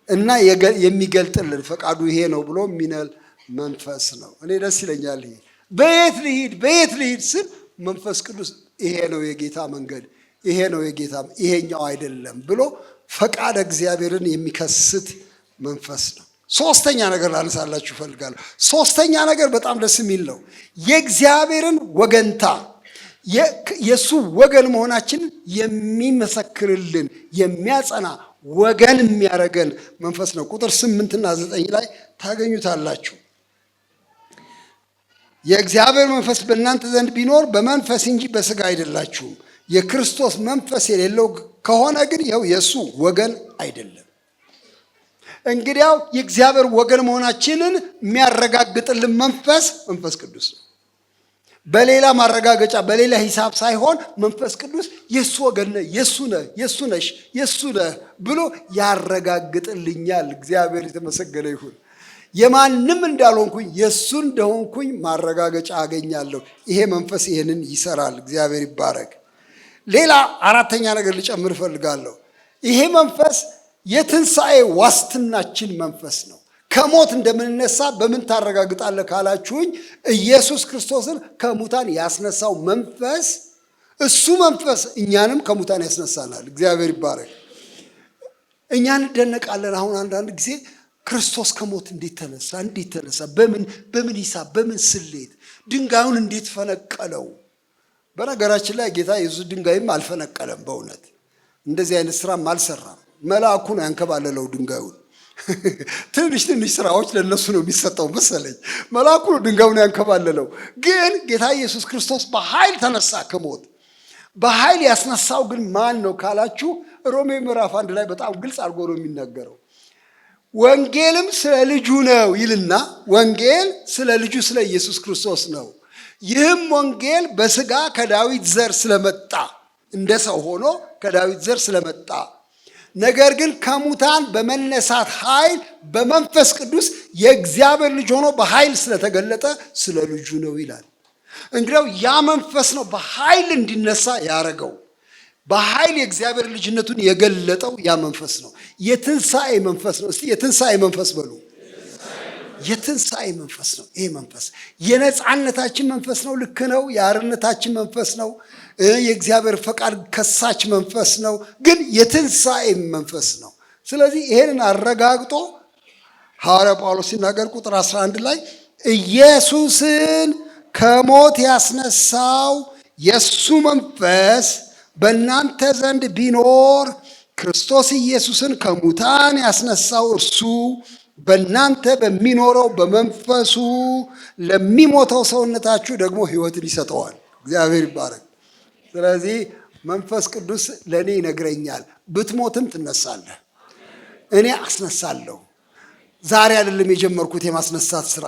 እና የሚገልጥልን ፈቃዱ ይሄ ነው ብሎ የሚነል መንፈስ ነው። እኔ ደስ ይለኛል። ይሄ በየት ልሂድ በየት ልሂድ ስል መንፈስ ቅዱስ ይሄ ነው የጌታ መንገድ፣ ይሄ ነው የጌታ ይሄኛው አይደለም ብሎ ፈቃደ እግዚአብሔርን የሚከስት መንፈስ ነው። ሶስተኛ ነገር ላነሳላችሁ እፈልጋለሁ። ሶስተኛ ነገር በጣም ደስ የሚል ነው። የእግዚአብሔርን ወገንታ የእሱ ወገን መሆናችንን የሚመሰክርልን የሚያጸና ወገን የሚያደርገን መንፈስ ነው። ቁጥር 8ና 9 ላይ ታገኙታላችሁ። የእግዚአብሔር መንፈስ በእናንተ ዘንድ ቢኖር በመንፈስ እንጂ በሥጋ አይደላችሁም። የክርስቶስ መንፈስ የሌለው ከሆነ ግን ይኸው የእሱ ወገን አይደለም። እንግዲያው የእግዚአብሔር ወገን መሆናችንን የሚያረጋግጥልን መንፈስ መንፈስ ቅዱስ ነው። በሌላ ማረጋገጫ በሌላ ሂሳብ ሳይሆን መንፈስ ቅዱስ የእሱ ወገን ነህ፣ የእሱ ነህ፣ የእሱ ነሽ፣ የእሱ ነህ ብሎ ያረጋግጥልኛል። እግዚአብሔር የተመሰገነ ይሁን። የማንም እንዳልሆንኩኝ የእሱ እንደሆንኩኝ ማረጋገጫ አገኛለሁ። ይሄ መንፈስ ይሄንን ይሰራል። እግዚአብሔር ይባረክ። ሌላ አራተኛ ነገር ልጨምር እፈልጋለሁ። ይሄ መንፈስ የትንሣኤ ዋስትናችን መንፈስ ነው። ከሞት እንደምንነሳ በምን ታረጋግጣለህ ካላችሁኝ፣ ኢየሱስ ክርስቶስን ከሙታን ያስነሳው መንፈስ እሱ መንፈስ እኛንም ከሙታን ያስነሳናል። እግዚአብሔር ይባረክ። እኛ እንደነቃለን። አሁን አንዳንድ ጊዜ ክርስቶስ ከሞት እንዴት ተነሳ? እንዴት ተነሳ? በምን ሂሳብ፣ በምን ስሌት ድንጋዩን እንዴት ፈነቀለው? በነገራችን ላይ ጌታ ኢየሱስ ድንጋይም አልፈነቀለም። በእውነት እንደዚህ አይነት ስራም አልሰራም። መልአኩ ነው ያንከባለለው ድንጋዩን። ትንሽ ትንሽ ስራዎች ለእነሱ ነው የሚሰጠው መሰለኝ። መልአኩ ነው ድንጋዩን ያንከባለለው። ግን ጌታ ኢየሱስ ክርስቶስ በኃይል ተነሳ ከሞት። በኃይል ያስነሳው ግን ማን ነው ካላችሁ ሮሜ ምዕራፍ 1 ላይ በጣም ግልጽ አድርጎ ነው የሚናገረው። ወንጌልም ስለ ልጁ ነው ይልና ወንጌል ስለ ልጁ ስለ ኢየሱስ ክርስቶስ ነው። ይህም ወንጌል በስጋ ከዳዊት ዘር ስለመጣ እንደ ሰው ሆኖ ከዳዊት ዘር ስለመጣ ነገር ግን ከሙታን በመነሳት ኃይል በመንፈስ ቅዱስ የእግዚአብሔር ልጅ ሆኖ በኃይል ስለተገለጠ ስለ ልጁ ነው ይላል። እንግዲያው ያ መንፈስ ነው በኃይል እንዲነሳ ያደረገው። በኃይል የእግዚአብሔር ልጅነቱን የገለጠው ያ መንፈስ ነው። የትንሣኤ መንፈስ ነው። እስቲ የትንሣኤ መንፈስ በሉ። የትንሣኤ መንፈስ ነው። ይሄ መንፈስ የነፃነታችን መንፈስ ነው። ልክ ነው። የአርነታችን መንፈስ ነው። የእግዚአብሔር ፈቃድ ከሳች መንፈስ ነው። ግን የትንሣኤ መንፈስ ነው። ስለዚህ ይሄንን አረጋግጦ ሐዋርያ ጳውሎስ ሲናገር ቁጥር 11 ላይ ኢየሱስን ከሞት ያስነሳው የእሱ መንፈስ በእናንተ ዘንድ ቢኖር ክርስቶስ ኢየሱስን ከሙታን ያስነሳው እርሱ በእናንተ በሚኖረው በመንፈሱ ለሚሞተው ሰውነታችሁ ደግሞ ሕይወትን ይሰጠዋል። እግዚአብሔር ይባረክ። ስለዚህ መንፈስ ቅዱስ ለእኔ ይነግረኛል፣ ብትሞትም ትነሳለህ፣ እኔ አስነሳለሁ። ዛሬ አይደለም የጀመርኩት የማስነሳት ስራ፣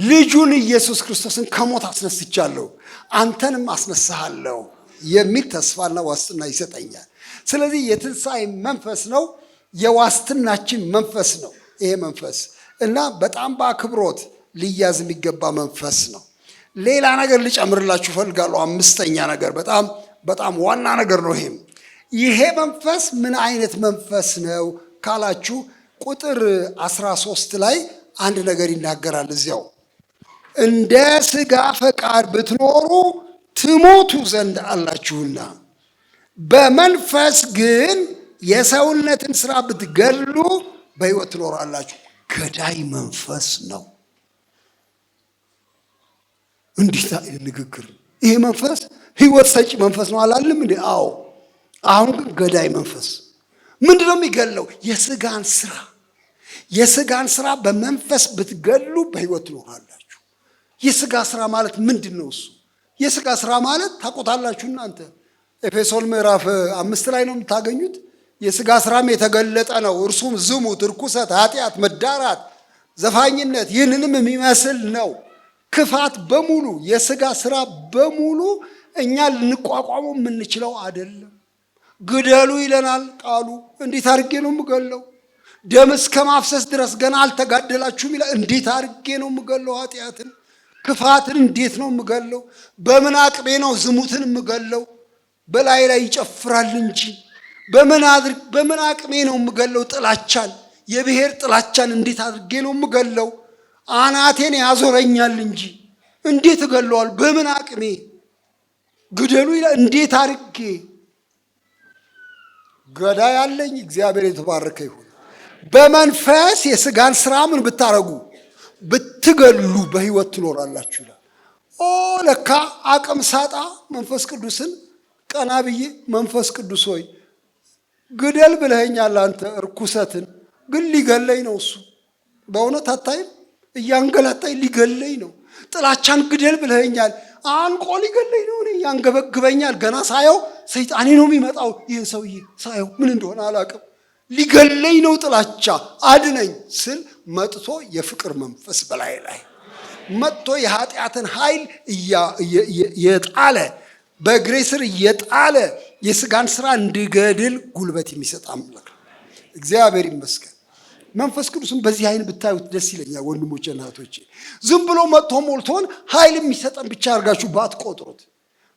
ልጁን ኢየሱስ ክርስቶስን ከሞት አስነስቻለሁ፣ አንተንም አስነሳሃለሁ የሚል ተስፋና ዋስትና ይሰጠኛል። ስለዚህ የትንሣኤ መንፈስ ነው፣ የዋስትናችን መንፈስ ነው ይሄ መንፈስ እና በጣም በአክብሮት ሊያዝ የሚገባ መንፈስ ነው። ሌላ ነገር ልጨምርላችሁ እፈልጋለሁ። አምስተኛ ነገር በጣም በጣም ዋና ነገር ነው። ይሄም ይሄ መንፈስ ምን አይነት መንፈስ ነው ካላችሁ ቁጥር 13 ላይ አንድ ነገር ይናገራል። እዚያው እንደ ሥጋ ፈቃድ ብትኖሩ ትሞቱ ዘንድ አላችሁና በመንፈስ ግን የሰውነትን ስራ ብትገድሉ በሕይወት ትኖራላችሁ። ገዳይ መንፈስ ነው። እንዴት አይነት ንግግር! ይሄ መንፈስ ሕይወት ሰጪ መንፈስ ነው አላልም እንዴ? አዎ። አሁን ግን ገዳይ መንፈስ ምንድነው የሚገድለው? የስጋን ስራ። የስጋን ስራ በመንፈስ ብትገድሉ በሕይወት ትኖራላችሁ። የስጋ ስራ ማለት ምንድን ነው? እሱ የስጋ ስራ ማለት ታውቁታላችሁ እናንተ። ኤፌሶን ምዕራፍ 5 ላይ ነው የምታገኙት። የስጋ ስራም የተገለጠ ነው፣ እርሱም ዝሙት፣ ርኩሰት፣ ኃጢአት፣ መዳራት፣ ዘፋኝነት፣ ይህንንም የሚመስል ነው። ክፋት በሙሉ የስጋ ስራ በሙሉ እኛ ልንቋቋመው የምንችለው አይደለም። ግደሉ ይለናል ቃሉ። እንዴት አድርጌ ነው የምገለው? ደም እስከ ማፍሰስ ድረስ ገና አልተጋደላችሁም ይላል። እንዴት አድርጌ ነው የምገለው? ኃጢአትን፣ ክፋትን እንዴት ነው የምገለው? በምን አቅሜ ነው ዝሙትን የምገለው? በላይ ላይ ይጨፍራል እንጂ በምን አቅሜ ነው የምገለው? ጥላቻን፣ የብሔር ጥላቻን እንዴት አድርጌ ነው የምገለው? አናቴን ያዞረኛል እንጂ እንዴት እገለዋለሁ? በምን አቅሜ? ግደሉ ይላል። እንዴት አድርጌ? ገዳይ አለኝ። እግዚአብሔር የተባረከ ይሁን። በመንፈስ የስጋን ስራ ምን ብታረጉ ብትገሉ በሕይወት ትኖራላችሁ ይላል። ኦ ለካ አቅም ሳጣ መንፈስ ቅዱስን ቀና ብዬ መንፈስ ቅዱስ ሆይ ግደል ብለኸኛል አንተ እርኩሰትን፣ ግን ሊገለኝ ነው እሱ። በእውነት አታይም? እያንገላታኝ ሊገለኝ ነው። ጥላቻን ግደል ብለኸኛል፣ አንቆ ሊገለኝ ነው። እኔ ያንገበግበኛል። ገና ሳየው ሰይጣኔ ነው የሚመጣው። ይህን ሰውዬ ሳየው ምን እንደሆነ አላውቅም። ሊገለኝ ነው ጥላቻ፣ አድነኝ ስል መጥቶ የፍቅር መንፈስ በላይ ላይ መጥቶ የኃጢአትን ኃይል እየጣለ፣ በእግሬ ስር እየጣለ፣ የስጋን ስራ እንድገድል ጉልበት የሚሰጥ አምላክ ነው። እግዚአብሔር ይመስገን። መንፈስ ቅዱስን በዚህ አይን ብታዩት ደስ ይለኛል ወንድሞቼ እና እህቶቼ። ዝም ብሎ መጥቶ ሞልቶን ኃይል የሚሰጠን ብቻ አድርጋችሁ ባትቆጥሩት።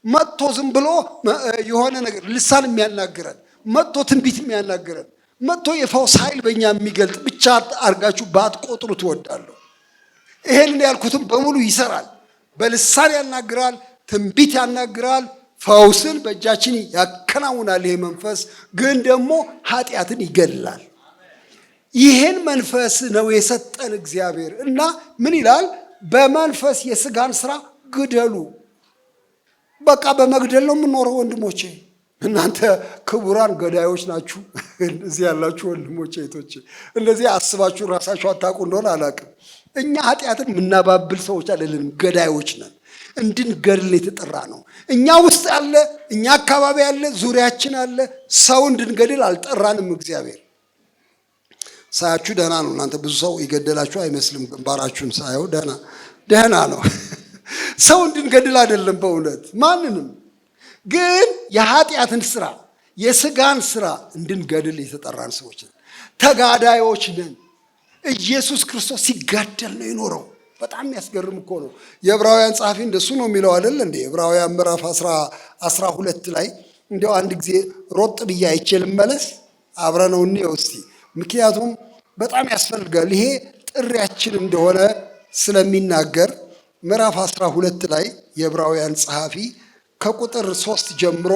መጥቶ ዝም ብሎ የሆነ ነገር ልሳን የሚያናግረን፣ መጥቶ ትንቢት የሚያናግረን፣ መጥቶ የፈውስ ኃይል በእኛ የሚገልጥ ብቻ አድርጋችሁ ባትቆጥሩት እወዳለሁ። ይሄንን ያልኩትም በሙሉ ይሰራል። በልሳን ያናግራል፣ ትንቢት ያናግራል፣ ፈውስን በእጃችን ያከናውናል። ይሄ መንፈስ ግን ደግሞ ኃጢአትን ይገድላል። ይህን መንፈስ ነው የሰጠን እግዚአብሔር። እና ምን ይላል? በመንፈስ የስጋን ስራ ግደሉ። በቃ በመግደል ነው የምኖረው ወንድሞቼ። እናንተ ክቡራን ገዳዮች ናችሁ። እዚህ ያላችሁ ወንድሞቼ እህቶቼ፣ እንደዚህ አስባችሁ ራሳችሁ አታውቁ እንደሆነ አላውቅም። እኛ ኃጢአትን የምናባብል ሰዎች አይደለንም፣ ገዳዮች ነን። እንድንገድል የተጠራ ነው። እኛ ውስጥ ያለ፣ እኛ አካባቢ ያለ፣ ዙሪያችን ያለ ሰው እንድንገድል አልጠራንም እግዚአብሔር። ሳያችሁ ደህና ነው። እናንተ ብዙ ሰው የገደላችሁ አይመስልም። ግንባራችሁን ሳየው ደህና ደህና ነው። ሰው እንድንገድል አይደለም በእውነት ማንንም፣ ግን የኃጢአትን ስራ፣ የስጋን ስራ እንድንገድል የተጠራን ሰዎች ነን። ተጋዳዮች ነን። ኢየሱስ ክርስቶስ ሲጋደል ነው የኖረው። በጣም የሚያስገርም እኮ ነው። የዕብራውያን ጸሐፊ እንደሱ ነው የሚለው አይደል እንዴ? ዕብራውያን ምዕራፍ 12 ላይ እንዲያው አንድ ጊዜ ሮጥ ብዬ አይቼ ልመለስ። አብረነው እንየው እስቲ። ምክንያቱም በጣም ያስፈልጋል፣ ይሄ ጥሪያችን እንደሆነ ስለሚናገር። ምዕራፍ 12 ላይ የዕብራውያን ጸሐፊ ከቁጥር 3 ጀምሮ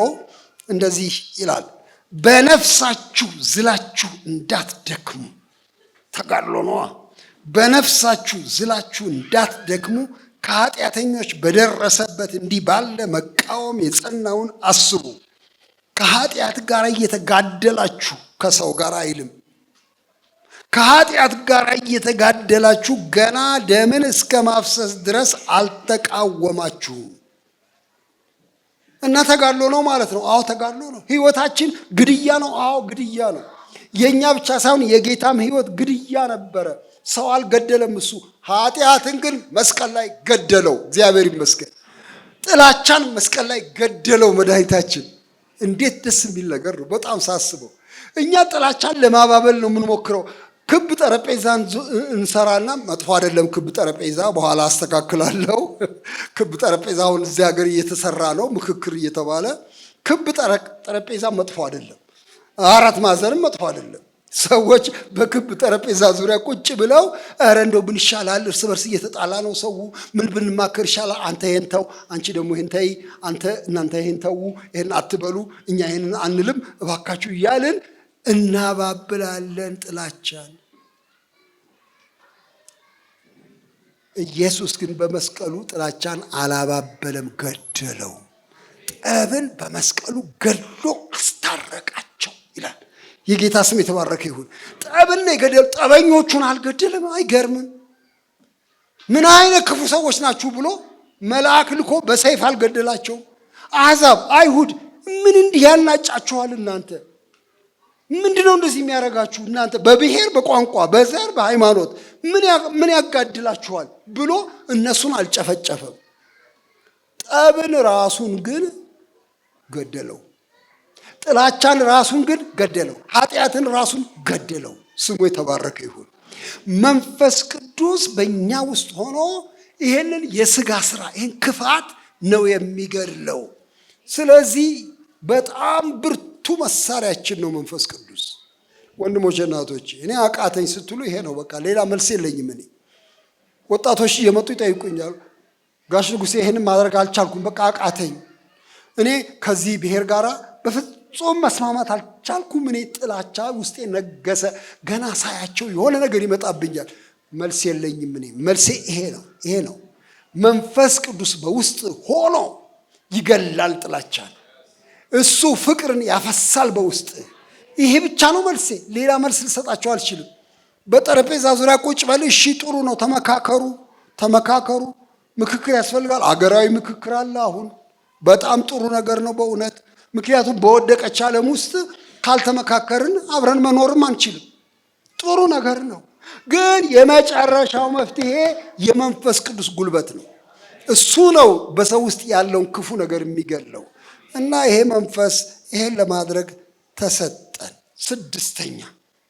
እንደዚህ ይላል። በነፍሳችሁ ዝላችሁ እንዳትደክሙ፣ ተጋድሎ ነዋ። በነፍሳችሁ ዝላችሁ እንዳትደክሙ ከኃጢአተኞች በደረሰበት እንዲህ ባለ መቃወም የጸናውን አስቡ። ከኃጢአት ጋር እየተጋደላችሁ፣ ከሰው ጋር አይልም። ከኃጢአት ጋር እየተጋደላችሁ ገና ደምን እስከ ማፍሰስ ድረስ አልተቃወማችሁም። እና ተጋድሎ ነው ማለት ነው። አዎ ተጋድሎ ነው። ህይወታችን ግድያ ነው። አዎ ግድያ ነው። የእኛ ብቻ ሳይሆን የጌታም ህይወት ግድያ ነበረ። ሰው አልገደለም እሱ፣ ኃጢአትን ግን መስቀል ላይ ገደለው። እግዚአብሔር ይመስገን። ጥላቻን መስቀል ላይ ገደለው መድኃኒታችን። እንዴት ደስ የሚል ነገር ነው! በጣም ሳስበው እኛ ጥላቻን ለማባበል ነው የምንሞክረው። ክብ ጠረጴዛ እንሰራና፣ መጥፎ አይደለም ክብ ጠረጴዛ፣ በኋላ አስተካክላለሁ። ክብ ጠረጴዛ አሁን እዚህ ሀገር እየተሰራ ነው፣ ምክክር እየተባለ። ክብ ጠረጴዛ መጥፎ አይደለም። አራት ማዕዘንም መጥፎ አይደለም። ሰዎች በክብ ጠረጴዛ ዙሪያ ቁጭ ብለው ኧረ እንደው ምን ይሻላል፣ እርስ በርስ እየተጣላ ነው ሰው፣ ምን ብንማከር ይሻላል? አንተ ይሄን ተው፣ አንቺ ደግሞ ይሄን ተይ፣ አንተ እናንተ ይሄን ተዉ፣ ይሄን አትበሉ፣ እኛ ይሄንን አንልም፣ እባካችሁ እያልን እናባብላለን ጥላቻን። ኢየሱስ ግን በመስቀሉ ጥላቻን አላባበለም፣ ገደለው። ጠብን በመስቀሉ ገድሎ አስታረቃቸው ይላል። የጌታ ስም የተባረከ ይሁን። ጠብን ነው የገደለው፣ ጠበኞቹን አልገደለም። አይገርምም? ምን አይነት ክፉ ሰዎች ናችሁ ብሎ መልአክ ልኮ በሰይፍ አልገደላቸውም። አሕዛብ፣ አይሁድ ምን እንዲህ ያናጫችኋል እናንተ? ምንድነው እንደዚህ የሚያደርጋችሁ እናንተ? በብሔር፣ በቋንቋ፣ በዘር፣ በሃይማኖት ምን ያጋድላችኋል ብሎ እነሱን አልጨፈጨፈም። ጠብን ራሱን ግን ገደለው። ጥላቻን ራሱን ግን ገደለው። ኃጢአትን ራሱን ገደለው። ስሙ የተባረከ ይሁን። መንፈስ ቅዱስ በእኛ ውስጥ ሆኖ ይሄንን የስጋ ስራ፣ ይሄን ክፋት ነው የሚገድለው። ስለዚህ በጣም ብርቱ መሳሪያችን ነው መንፈስ ቅዱስ። ወንድሞቼ እናቶቼ፣ እኔ አቃተኝ ስትሉ ይሄ ነው በቃ፣ ሌላ መልስ የለኝም። እኔ ወጣቶች እየመጡ ይጠይቁኛል። ጋሽ ንጉሴ ይሄንን ማድረግ አልቻልኩም፣ በቃ አቃተኝ። እኔ ከዚህ ብሔር ጋር በፍጹም መስማማት አልቻልኩም። እኔ ጥላቻ ውስጤ ነገሰ። ገና ሳያቸው የሆነ ነገር ይመጣብኛል። መልስ የለኝም። እኔ መልሴ ይሄ ነው፣ ይሄ ነው። መንፈስ ቅዱስ በውስጥ ሆኖ ይገላል ጥላቻን። እሱ ፍቅርን ያፈሳል በውስጥ። ይሄ ብቻ ነው መልሴ። ሌላ መልስ ልሰጣቸው አልችልም። በጠረጴዛ ዙሪያ ቁጭ በል። እሺ ጥሩ ነው፣ ተመካከሩ፣ ተመካከሩ። ምክክር ያስፈልጋል። አገራዊ ምክክር አለ አሁን። በጣም ጥሩ ነገር ነው በእውነት። ምክንያቱም በወደቀች ዓለም ውስጥ ካልተመካከርን አብረን መኖርም አንችልም። ጥሩ ነገር ነው። ግን የመጨረሻው መፍትሄ የመንፈስ ቅዱስ ጉልበት ነው። እሱ ነው በሰው ውስጥ ያለውን ክፉ ነገር የሚገለው እና ይሄ መንፈስ ይሄን ለማድረግ ተሰጠን።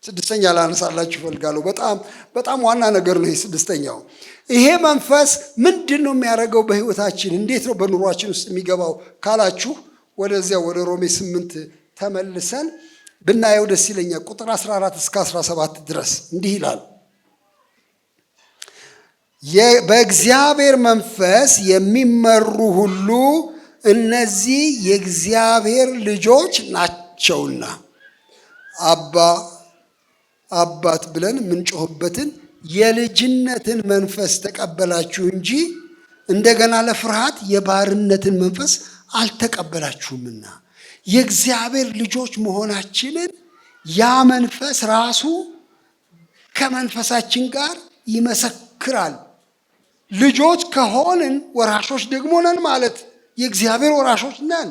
ስድስተኛ ላነሳላችሁ እፈልጋለሁ። በጣም በጣም ዋና ነገር ነው ይሄ ስድስተኛው። ይሄ መንፈስ ምንድን ነው የሚያደርገው በህይወታችን? እንዴት ነው በኑሯችን ውስጥ የሚገባው ካላችሁ ወደዚያ ወደ ሮሜ 8 ተመልሰን ብናየው ደስ ይለኛል። ቁጥር 14 እስከ 17 ድረስ እንዲህ ይላል። በእግዚአብሔር መንፈስ የሚመሩ ሁሉ እነዚህ የእግዚአብሔር ልጆች ናቸውና አባ አባት ብለን የምንጮህበትን የልጅነትን መንፈስ ተቀበላችሁ እንጂ እንደገና ለፍርሃት የባርነትን መንፈስ አልተቀበላችሁምና። የእግዚአብሔር ልጆች መሆናችንን ያ መንፈስ ራሱ ከመንፈሳችን ጋር ይመሰክራል። ልጆች ከሆንን ወራሾች ደግሞ ነን ማለት የእግዚአብሔር ወራሾች ነን።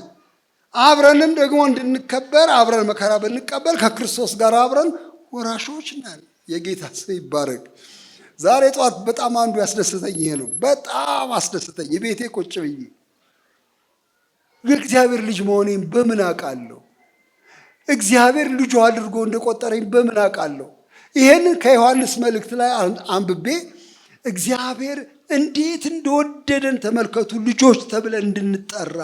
አብረንም ደግሞ እንድንከበር አብረን መከራ ብንቀበል ከክርስቶስ ጋር አብረን ወራሾች ነን። የጌታ ስም ይባረክ። ዛሬ ጠዋት በጣም አንዱ ያስደሰተኝ ይሄ ነው። በጣም አስደሰተኝ። ቤቴ ቁጭ ብዬ የእግዚአብሔር ልጅ መሆኔን በምን አውቃለሁ? እግዚአብሔር ልጁ አድርጎ እንደቆጠረኝ በምን አውቃለሁ? ይሄንን ከዮሐንስ መልእክት ላይ አንብቤ እግዚአብሔር እንዴት እንደወደደን ተመልከቱ። ልጆች ተብለን እንድንጠራ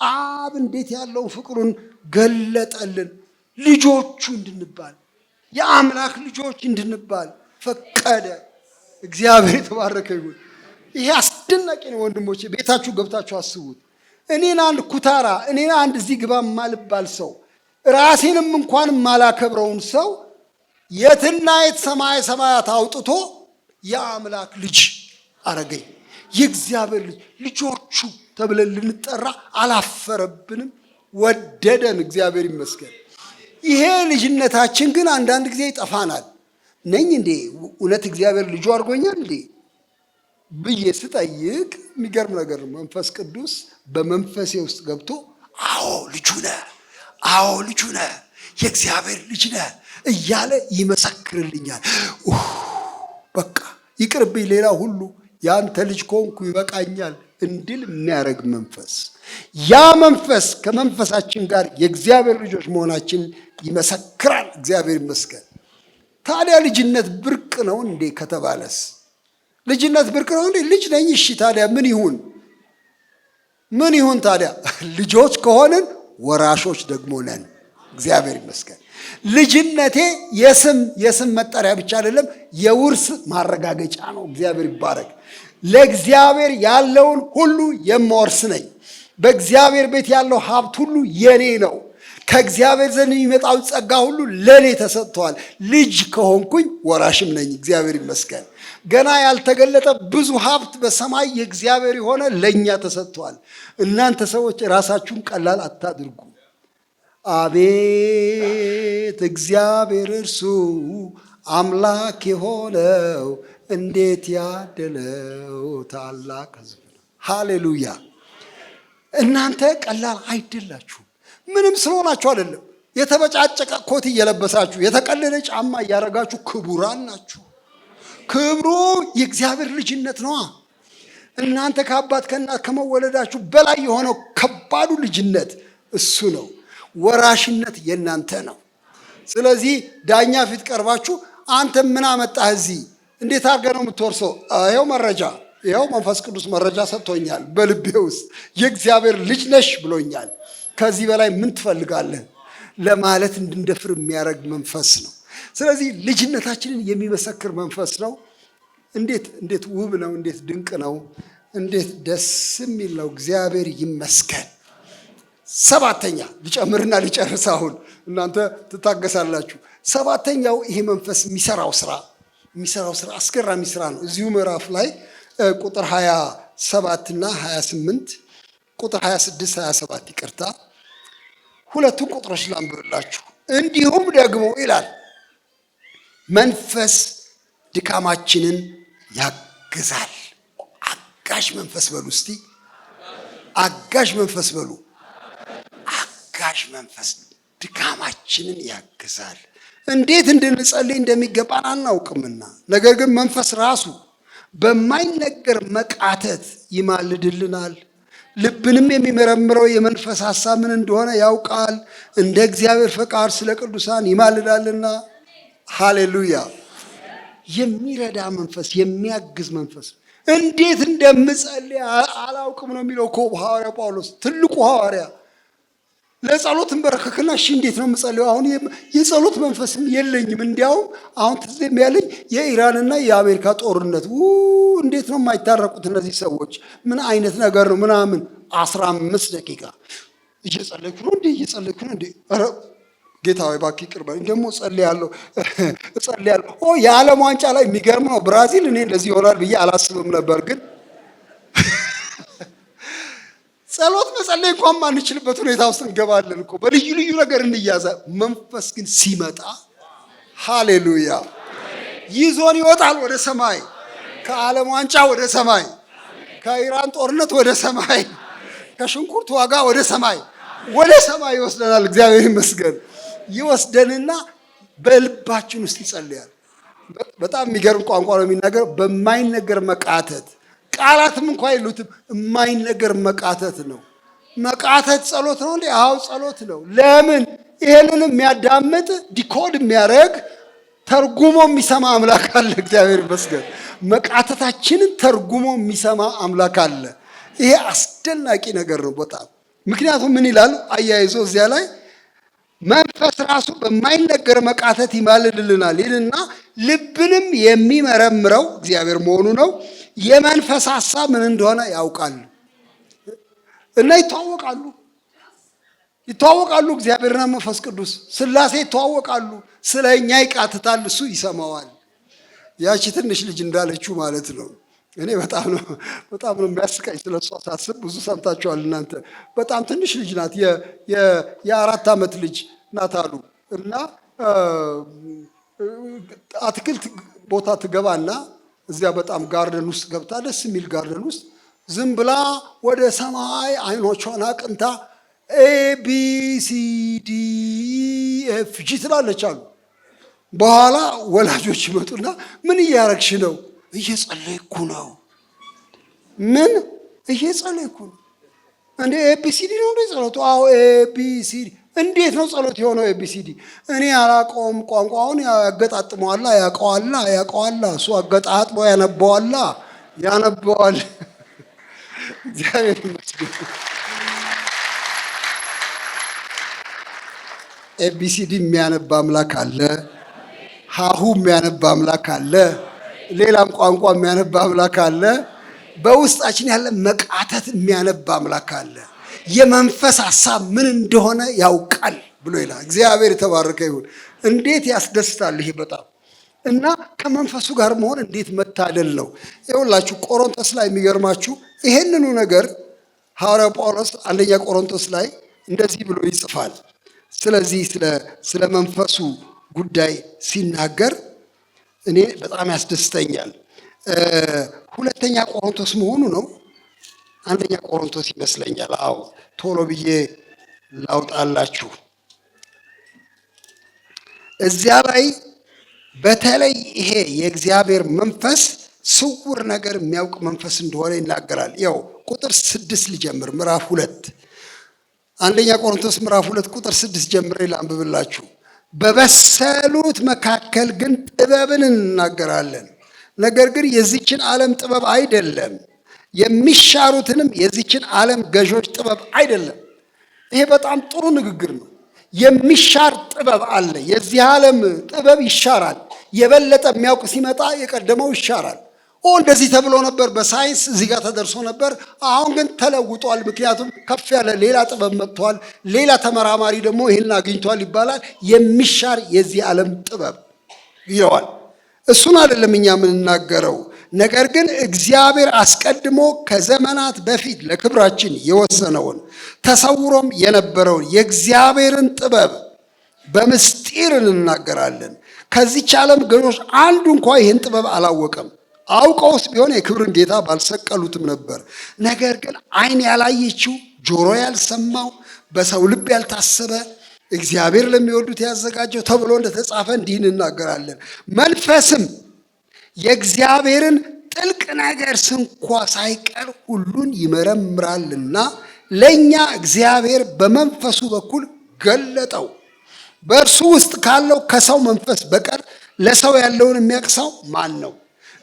አብ እንዴት ያለውን ፍቅሩን ገለጠልን። ልጆቹ እንድንባል የአምላክ ልጆች እንድንባል ፈቀደ። እግዚአብሔር የተባረከ ይሁን። ይሄ አስደናቂ ነው ወንድሞቼ፣ ቤታችሁ ገብታችሁ አስቡት። እኔን አንድ ኩታራ፣ እኔን አንድ እዚህ ግባ የማልባል ሰው፣ ራሴንም እንኳን የማላከብረውን ሰው የትና የት ሰማይ ሰማያት አውጥቶ የአምላክ ልጅ አረገኝ። የእግዚአብሔር ልጅ ልጆቹ ተብለን ልንጠራ አላፈረብንም፣ ወደደን። እግዚአብሔር ይመስገን። ይሄ ልጅነታችን ግን አንዳንድ ጊዜ ይጠፋናል። ነኝ እንዴ እውነት እግዚአብሔር ልጁ አድርጎኛል እንዴ ብዬ ስጠይቅ የሚገርም ነገር ነው። መንፈስ ቅዱስ በመንፈሴ ውስጥ ገብቶ አዎ ልጁ ነህ፣ አዎ ልጁ ነህ፣ የእግዚአብሔር ልጅ ነህ እያለ ይመሰክርልኛል። በቃ ይቅርብኝ፣ ሌላ ሁሉ ያንተ ልጅ ከሆንኩ ይበቃኛል እንድል የሚያደርግ መንፈስ፣ ያ መንፈስ ከመንፈሳችን ጋር የእግዚአብሔር ልጆች መሆናችን ይመሰክራል። እግዚአብሔር ይመስገን። ታዲያ ልጅነት ብርቅ ነው እንዴ ከተባለስ፣ ልጅነት ብርቅ ነው እንዴ? ልጅ ነኝ፣ እሺ ታዲያ ምን ይሁን? ምን ይሁን ታዲያ? ልጆች ከሆንን ወራሾች ደግሞ ነን። እግዚአብሔር ይመስገን። ልጅነቴ የስም መጠሪያ ብቻ አይደለም፣ የውርስ ማረጋገጫ ነው። እግዚአብሔር ይባረክ። ለእግዚአብሔር ያለውን ሁሉ የምወርስ ነኝ። በእግዚአብሔር ቤት ያለው ሀብት ሁሉ የኔ ነው። ከእግዚአብሔር ዘንድ የሚመጣው ጸጋ ሁሉ ለኔ ተሰጥቷል። ልጅ ከሆንኩኝ ወራሽም ነኝ። እግዚአብሔር ይመስገን። ገና ያልተገለጠ ብዙ ሀብት በሰማይ የእግዚአብሔር የሆነ ለእኛ ተሰጥቷል። እናንተ ሰዎች ራሳችሁን ቀላል አታድርጉ። አቤት እግዚአብሔር እርሱ አምላክ የሆነው እንዴት ያደለው ታላቅ ሕዝብ ነው። ሃሌሉያ! እናንተ ቀላል አይደላችሁም። ምንም ስለሆናችሁ አይደለም። የተበጫጨቀ ኮት እየለበሳችሁ የተቀለለ ጫማ እያደረጋችሁ ክቡራን ናችሁ። ክብሩ የእግዚአብሔር ልጅነት ነዋ። እናንተ ከአባት ከእናት ከመወለዳችሁ በላይ የሆነው ከባዱ ልጅነት እሱ ነው። ወራሽነት የእናንተ ነው። ስለዚህ ዳኛ ፊት ቀርባችሁ አንተ ምን አመጣህ እዚህ? እንዴት አድርገህ ነው የምትወርሰው? ይኸው መረጃ፣ ይኸው መንፈስ ቅዱስ መረጃ ሰጥቶኛል። በልቤ ውስጥ የእግዚአብሔር ልጅ ነሽ ብሎኛል። ከዚህ በላይ ምን ትፈልጋለህ ለማለት እንድንደፍር የሚያደርግ መንፈስ ነው። ስለዚህ ልጅነታችንን የሚመሰክር መንፈስ ነው። እንዴት እንዴት ውብ ነው! እንዴት ድንቅ ነው! እንዴት ደስ የሚል ነው! እግዚአብሔር ይመስገን። ሰባተኛ ልጨምርና ልጨርስ። አሁን እናንተ ትታገሳላችሁ። ሰባተኛው ይሄ መንፈስ የሚሰራው ስራ አስገራሚ ስራ ነው። እዚሁ ምዕራፍ ላይ ቁጥር 27 እና 28 ቁጥር 26 27 ይቅርታ፣ ሁለቱን ቁጥሮች ላንብብላችሁ። እንዲሁም ደግሞ ይላል መንፈስ ድካማችንን ያግዛል። አጋዥ መንፈስ በሉ እስቲ፣ አጋዥ መንፈስ በሉ። አጋዥ መንፈስ ድካማችንን ያግዛል። እንዴት እንድንጸልይ እንደሚገባን አናውቅምና፣ ነገር ግን መንፈስ ራሱ በማይነገር መቃተት ይማልድልናል። ልብንም የሚመረምረው የመንፈስ ሐሳብ ምን እንደሆነ ያውቃል፣ እንደ እግዚአብሔር ፈቃድ ስለ ቅዱሳን ይማልዳልና። ሃሌሉያ! የሚረዳ መንፈስ፣ የሚያግዝ መንፈስ። እንዴት እንደምጸልይ አላውቅም ነው የሚለው እኮ ሐዋርያ ጳውሎስ፣ ትልቁ ሐዋርያ። ለጸሎት እንበረከክና እሺ እንዴት ነው የምጸልየው? አሁን የጸሎት መንፈስም የለኝም። እንዲያውም አሁን ትዝ የሚያለኝ የኢራንና የአሜሪካ ጦርነት፣ እንዴት ነው የማይታረቁት እነዚህ ሰዎች? ምን አይነት ነገር ነው ምናምን። 15 ደቂቃ እየጸለይኩ ነው እንዴ? እየጸለይኩ ነው እንዴ? ኧረ ጌታ ሆይ እባክህ ይቅር በለኝ። ደግሞ እጸልያለሁ እጸልያለሁ። የዓለም ዋንጫ ላይ የሚገርም ነው። ብራዚል እኔ እንደዚህ ይሆናል ብዬ አላስብም ነበር፣ ግን ጸሎት መጸለይ እንኳን ማንችልበት ሁኔታ ውስጥ እንገባለን እኮ፣ በልዩ ልዩ ነገር እንያዛ። መንፈስ ግን ሲመጣ ሃሌሉያ ይዞን ይወጣል ወደ ሰማይ፣ ከዓለም ዋንጫ ወደ ሰማይ፣ ከኢራን ጦርነት ወደ ሰማይ፣ ከሽንኩርት ዋጋ ወደ ሰማይ፣ ወደ ሰማይ ይወስደናል። እግዚአብሔር ይመስገን። ይወስደንና በልባችን ውስጥ ይጸልያል። በጣም የሚገርም ቋንቋ ነው የሚናገረው። በማይነገር መቃተት፣ ቃላትም እንኳ የሉትም። የማይነገር መቃተት ነው። መቃተት ጸሎት ነው እንዴ? አዎ ጸሎት ነው። ለምን? ይሄንን የሚያዳምጥ፣ decode የሚያደርግ፣ ተርጉሞ የሚሰማ አምላክ አለ። እግዚአብሔር ይመስገን። መቃተታችንን ተርጉሞ የሚሰማ አምላክ አለ። ይሄ አስደናቂ ነገር ነው በጣም። ምክንያቱም ምን ይላል አያይዞ እዚያ ላይ? መንፈስ ራሱ በማይነገር መቃተት ይማልድልናል ይልና ልብንም የሚመረምረው እግዚአብሔር መሆኑ ነው። የመንፈስ ሐሳብ ምን እንደሆነ ያውቃል። እና ይተዋወቃሉ ይተዋወቃሉ። እግዚአብሔርና መንፈስ ቅዱስ ሥላሴ ይተዋወቃሉ። ስለ እኛ ይቃትታል፣ እሱ ይሰማዋል። ያቺ ትንሽ ልጅ እንዳለችው ማለት ነው። እኔ በጣም ነው የሚያስቀኝ ስለ እሷ ሳስብ። ብዙ ሰምታችኋል እናንተ። በጣም ትንሽ ልጅ ናት። የ4 ዓመት ልጅ ናት አሉ። እና አትክልት ቦታ ትገባና እዚያ በጣም garden ውስጥ ገብታ፣ ደስ የሚል garden ውስጥ ዝም ብላ ወደ ሰማይ አይኖቿን አቅንታ A B C D F G ትላለች አሉ። በኋላ ወላጆች ይመጡና ምን እያረግሽ ነው? እየጸለይኩ ነው። ምን እየጸለይኩ ነው? እንዴ ABCD ነው እንዴ ጸሎቱ? አዎ ABCD። እንዴት ነው ጸሎት የሆነው ABCD? እኔ አላውቀውም ቋንቋውን። ያገጣጥመዋላ፣ ያውቀዋላ ያውቀዋላ፣ እሱ አገጣጥሞ ያነበዋላ ያነበዋል። እግዚአብሔር ይመስገን። ABCD የሚያነብ አምላክ አለ። ሀሁ የሚያነብ አምላክ አለ። ሌላም ቋንቋ የሚያነብ አምላክ አለ። በውስጣችን ያለ መቃተት የሚያነብ አምላክ አለ። የመንፈስ ሐሳብ ምን እንደሆነ ያውቃል ብሎ ይላል። እግዚአብሔር የተባረከ ይሁን። እንዴት ያስደስታል ይሄ በጣም። እና ከመንፈሱ ጋር መሆን እንዴት መታደል ነው። ይኸውላችሁ ቆሮንቶስ ላይ የሚገርማችሁ ይሄንኑ ነገር ሐዋርያው ጳውሎስ አንደኛ ቆሮንቶስ ላይ እንደዚህ ብሎ ይጽፋል። ስለዚህ ስለ መንፈሱ ጉዳይ ሲናገር እኔ በጣም ያስደስተኛል። ሁለተኛ ቆሮንቶስ መሆኑ ነው። አንደኛ ቆሮንቶስ ይመስለኛል። አዎ ቶሎ ብዬ ላውጣላችሁ። እዚያ ላይ በተለይ ይሄ የእግዚአብሔር መንፈስ ስውር ነገር የሚያውቅ መንፈስ እንደሆነ ይናገራል። ያው ቁጥር 6 ልጀምር፣ ምዕራፍ 2፣ አንደኛ ቆሮንቶስ ምዕራፍ 2 ቁጥር 6 ጀምሬ ላንብብላችሁ። በበሰሉት መካከል ግን ጥበብን እንናገራለን፣ ነገር ግን የዚችን ዓለም ጥበብ አይደለም፣ የሚሻሩትንም የዚችን ዓለም ገዦች ጥበብ አይደለም። ይሄ በጣም ጥሩ ንግግር ነው። የሚሻር ጥበብ አለ። የዚህ ዓለም ጥበብ ይሻራል። የበለጠ የሚያውቅ ሲመጣ የቀደመው ይሻራል። እንደዚህ ተብሎ ነበር፣ በሳይንስ እዚህ ጋር ተደርሶ ነበር፣ አሁን ግን ተለውጧል። ምክንያቱም ከፍ ያለ ሌላ ጥበብ መጥቷል፣ ሌላ ተመራማሪ ደግሞ ይህን አግኝቷል ይባላል። የሚሻር የዚህ ዓለም ጥበብ ይለዋል። እሱን አይደለም እኛ የምንናገረው። ነገር ግን እግዚአብሔር አስቀድሞ ከዘመናት በፊት ለክብራችን የወሰነውን ተሰውሮም የነበረውን የእግዚአብሔርን ጥበብ በምስጢር እንናገራለን። ከዚች ዓለም ገዦች አንዱ እንኳ ይህን ጥበብ አላወቀም። አውቀውስ ቢሆን የክብርን ጌታ ባልሰቀሉትም ነበር። ነገር ግን ዓይን ያላየችው፣ ጆሮ ያልሰማው፣ በሰው ልብ ያልታሰበ እግዚአብሔር ለሚወዱት ያዘጋጀው ተብሎ እንደተጻፈ እንዲህ እንናገራለን። መንፈስም የእግዚአብሔርን ጥልቅ ነገር ስንኳ ሳይቀር ሁሉን ይመረምራልና ለእኛ እግዚአብሔር በመንፈሱ በኩል ገለጠው። በእርሱ ውስጥ ካለው ከሰው መንፈስ በቀር ለሰው ያለውን የሚያውቅ ሰው ማን ነው?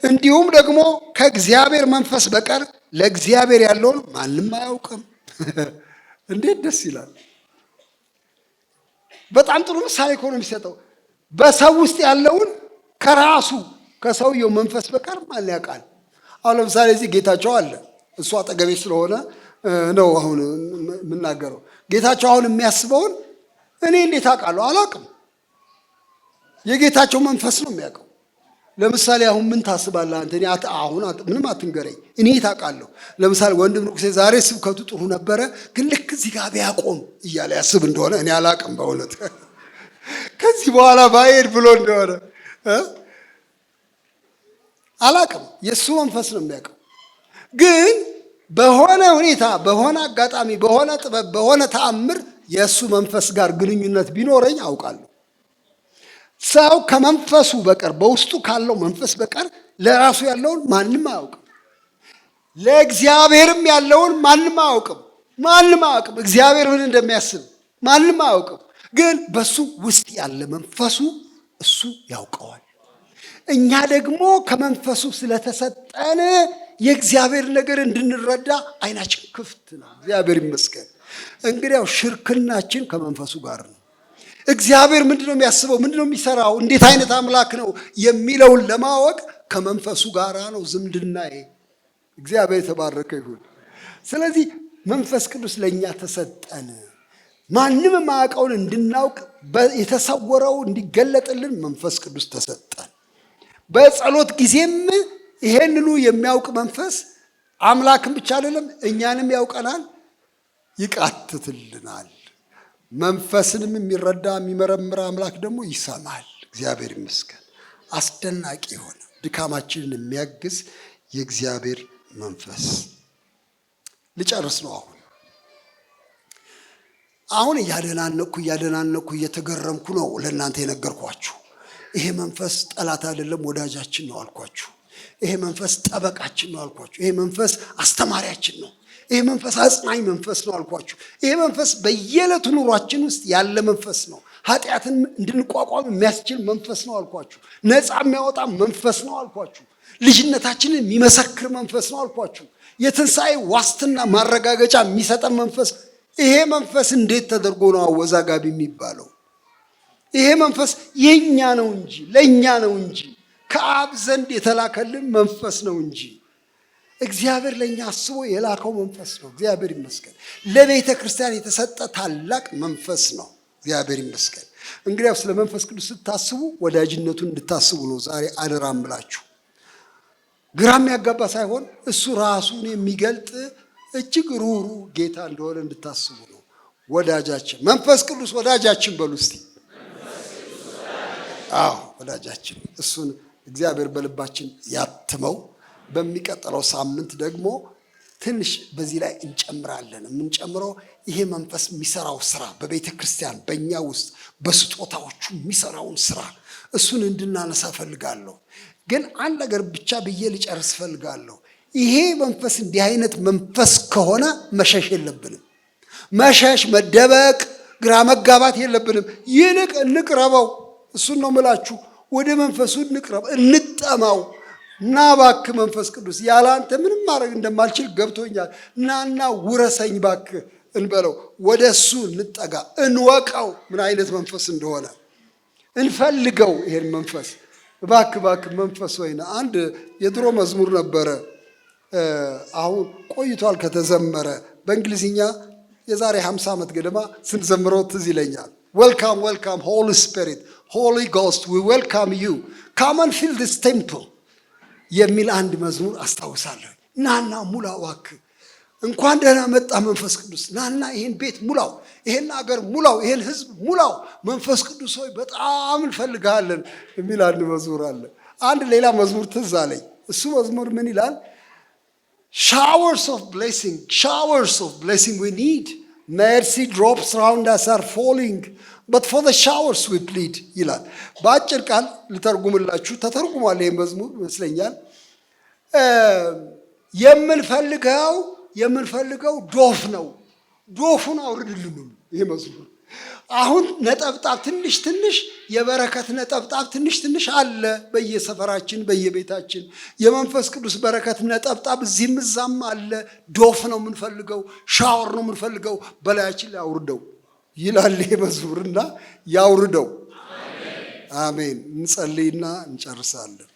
እንዲሁም ደግሞ ከእግዚአብሔር መንፈስ በቀር ለእግዚአብሔር ያለውን ማንም አያውቅም። እንዴት ደስ ይላል! በጣም ጥሩ ምሳሌ እኮ ነው የሚሰጠው። በሰው ውስጥ ያለውን ከራሱ ከሰውየው መንፈስ በቀር ማን ያውቃል? አሁን ለምሳሌ እዚህ ጌታቸው አለ። እሱ አጠገቤ ስለሆነ ነው አሁን የምናገረው። ጌታቸው አሁን የሚያስበውን እኔ እንዴት አውቃለሁ? አላውቅም። የጌታቸው መንፈስ ነው የሚያውቀው። ለምሳሌ አሁን ምን ታስባለህ አንተ? እኔ አሁን ምንም አትንገረኝ፣ እኔ ታውቃለሁ። ለምሳሌ ወንድም ንጉሴ ዛሬ ስብከቱ ጥሩ ነበረ፣ ግን ልክ እዚህ ጋር ቢያቆም እያለ ያስብ እንደሆነ እኔ አላውቅም በእውነት፣ ከዚህ በኋላ ባይሄድ ብሎ እንደሆነ አላውቅም። የእሱ መንፈስ ነው የሚያውቀው። ግን በሆነ ሁኔታ፣ በሆነ አጋጣሚ፣ በሆነ ጥበብ፣ በሆነ ተአምር የእሱ መንፈስ ጋር ግንኙነት ቢኖረኝ አውቃለሁ። ሰው ከመንፈሱ በቀር፣ በውስጡ ካለው መንፈስ በቀር ለራሱ ያለውን ማንም አያውቅም። ለእግዚአብሔርም ያለውን ማንም አያውቅም። ማንም አያውቅም። እግዚአብሔር ምን እንደሚያስብ ማንም አያውቅም። ግን በሱ ውስጥ ያለ መንፈሱ እሱ ያውቀዋል። እኛ ደግሞ ከመንፈሱ ስለተሰጠን የእግዚአብሔር ነገር እንድንረዳ አይናችን ክፍት ነው። እግዚአብሔር ይመስገን። እንግዲያው ሽርክናችን ከመንፈሱ ጋር ነው። እግዚአብሔር ምንድን ነው የሚያስበው? ምንድን ነው የሚሰራው? እንዴት አይነት አምላክ ነው የሚለውን ለማወቅ ከመንፈሱ ጋር ነው ዝምድናዬ። እግዚአብሔር የተባረከ ይሁን። ስለዚህ መንፈስ ቅዱስ ለእኛ ተሰጠን። ማንም የማያውቀውን እንድናውቅ፣ የተሰወረው እንዲገለጥልን መንፈስ ቅዱስ ተሰጠን። በጸሎት ጊዜም ይሄንኑ የሚያውቅ መንፈስ አምላክን ብቻ አይደለም እኛንም ያውቀናል፣ ይቃትትልናል። መንፈስንም የሚረዳ የሚመረምር አምላክ ደግሞ ይሰማል። እግዚአብሔር ይመስገን። አስደናቂ የሆነ ድካማችንን የሚያግዝ የእግዚአብሔር መንፈስ። ልጨርስ ነው አሁን። አሁን እያደናነቅኩ እያደናነቅኩ እየተገረምኩ ነው ለእናንተ የነገርኳችሁ። ይሄ መንፈስ ጠላት አይደለም፣ ወዳጃችን ነው አልኳችሁ። ይሄ መንፈስ ጠበቃችን ነው አልኳችሁ። ይሄ መንፈስ አስተማሪያችን ነው። ይሄ መንፈስ አጽናኝ መንፈስ ነው አልኳችሁ። ይሄ መንፈስ በየዕለቱ ኑሯችን ውስጥ ያለ መንፈስ ነው። ኃጢአትን እንድንቋቋም የሚያስችል መንፈስ ነው አልኳችሁ። ነፃ የሚያወጣ መንፈስ ነው አልኳችሁ። ልጅነታችንን የሚመሰክር መንፈስ ነው አልኳችሁ። የትንሣኤ ዋስትና ማረጋገጫ የሚሰጠን መንፈስ። ይሄ መንፈስ እንዴት ተደርጎ ነው አወዛጋቢ የሚባለው? ይሄ መንፈስ የኛ ነው እንጂ፣ ለእኛ ነው እንጂ፣ ከአብ ዘንድ የተላከልን መንፈስ ነው እንጂ፣ እግዚአብሔር ለእኛ አስቦ የላከው መንፈስ ነው። እግዚአብሔር ይመስገን። ለቤተ ክርስቲያን የተሰጠ ታላቅ መንፈስ ነው። እግዚአብሔር ይመስገን። እንግዲያው ስለ መንፈስ ቅዱስ ስታስቡ ወዳጅነቱን እንድታስቡ ነው ዛሬ አደራ እምላችሁ። ግራ የሚያጋባ ሳይሆን እሱ ራሱን የሚገልጥ እጅግ ሩህሩህ ጌታ እንደሆነ እንድታስቡ ነው። ወዳጃችን መንፈስ ቅዱስ ወዳጃችን በሉ እስቲ። አዎ፣ ወዳጃችን። እሱን እግዚአብሔር በልባችን ያትመው። በሚቀጥለው ሳምንት ደግሞ ትንሽ በዚህ ላይ እንጨምራለን። የምንጨምረው ይሄ መንፈስ የሚሰራው ስራ፣ በቤተ ክርስቲያን በእኛ ውስጥ በስጦታዎቹ የሚሰራውን ስራ እሱን እንድናነሳ እፈልጋለሁ። ግን አንድ ነገር ብቻ ብዬ ልጨርስ እፈልጋለሁ። ይሄ መንፈስ እንዲህ አይነት መንፈስ ከሆነ መሸሽ የለብንም። መሸሽ፣ መደበቅ፣ ግራ መጋባት የለብንም። ይልቅ እንቅረበው። እሱን ነው ምላችሁ። ወደ መንፈሱ እንቅረብ፣ እንጠማው። ና እባክህ መንፈስ ቅዱስ፣ ያለ አንተ ምንም ማድረግ እንደማልችል ገብቶኛል። ናና ውረሰኝ እባክህ እንበለው። ወደ እሱ እንጠጋ፣ እንወቀው፣ ምን አይነት መንፈስ እንደሆነ እንፈልገው። ይሄን መንፈስ እባክህ እባክህ መንፈስ ሆይ ና። አንድ የድሮ መዝሙር ነበረ፣ አሁን ቆይቷል ከተዘመረ። በእንግሊዝኛ የዛሬ 50 ዓመት ገደማ ስንዘምረው ትዝ ይለኛል። "Welcome, welcome, Holy Spirit, Holy Ghost, we welcome you, come and fill this temple" የሚል አንድ መዝሙር አስታውሳለሁ። ናና ሙላው እባክህ፣ እንኳን ደህና መጣህ መንፈስ ቅዱስ፣ ናና ይህን ቤት ሙላው፣ ይሄን አገር ሙላው፣ ይሄን ህዝብ ሙላው፣ መንፈስ ቅዱስ ሆይ በጣም እንፈልግሃለን የሚል አንድ መዝሙር አለ። አንድ ሌላ መዝሙር ትዝ አለኝ። እሱ መዝሙር ምን ይላል? "Showers of blessing, showers of blessing we need. Mercy drops round us are falling. But for the showers we plead" ይላል። በአጭር ቃል ልተርጉምላችሁ፣ ተተርጉሟል ይህ መዝሙር ይመስለኛል። የምንፈልገው ዶፍ ነው። ዶፉን አውርድልን ነው ይህ መዝሙር። አሁን ነጠብጣብ ትንሽ ትንሽ፣ የበረከት ነጠብጣብ ትንሽ ትንሽ አለ በየሰፈራችን፣ በየቤታችን። የመንፈስ ቅዱስ በረከት ነጠብጣብ እዚህም እዛም አለ። ዶፍ ነው የምንፈልገው፣ ሻወር ነው የምንፈልገው። በላያችን ላይ አውርደው ይላል ይሄ መዝሙርና ያውርደው። አሜን። እንጸልይና እንጨርሳለን።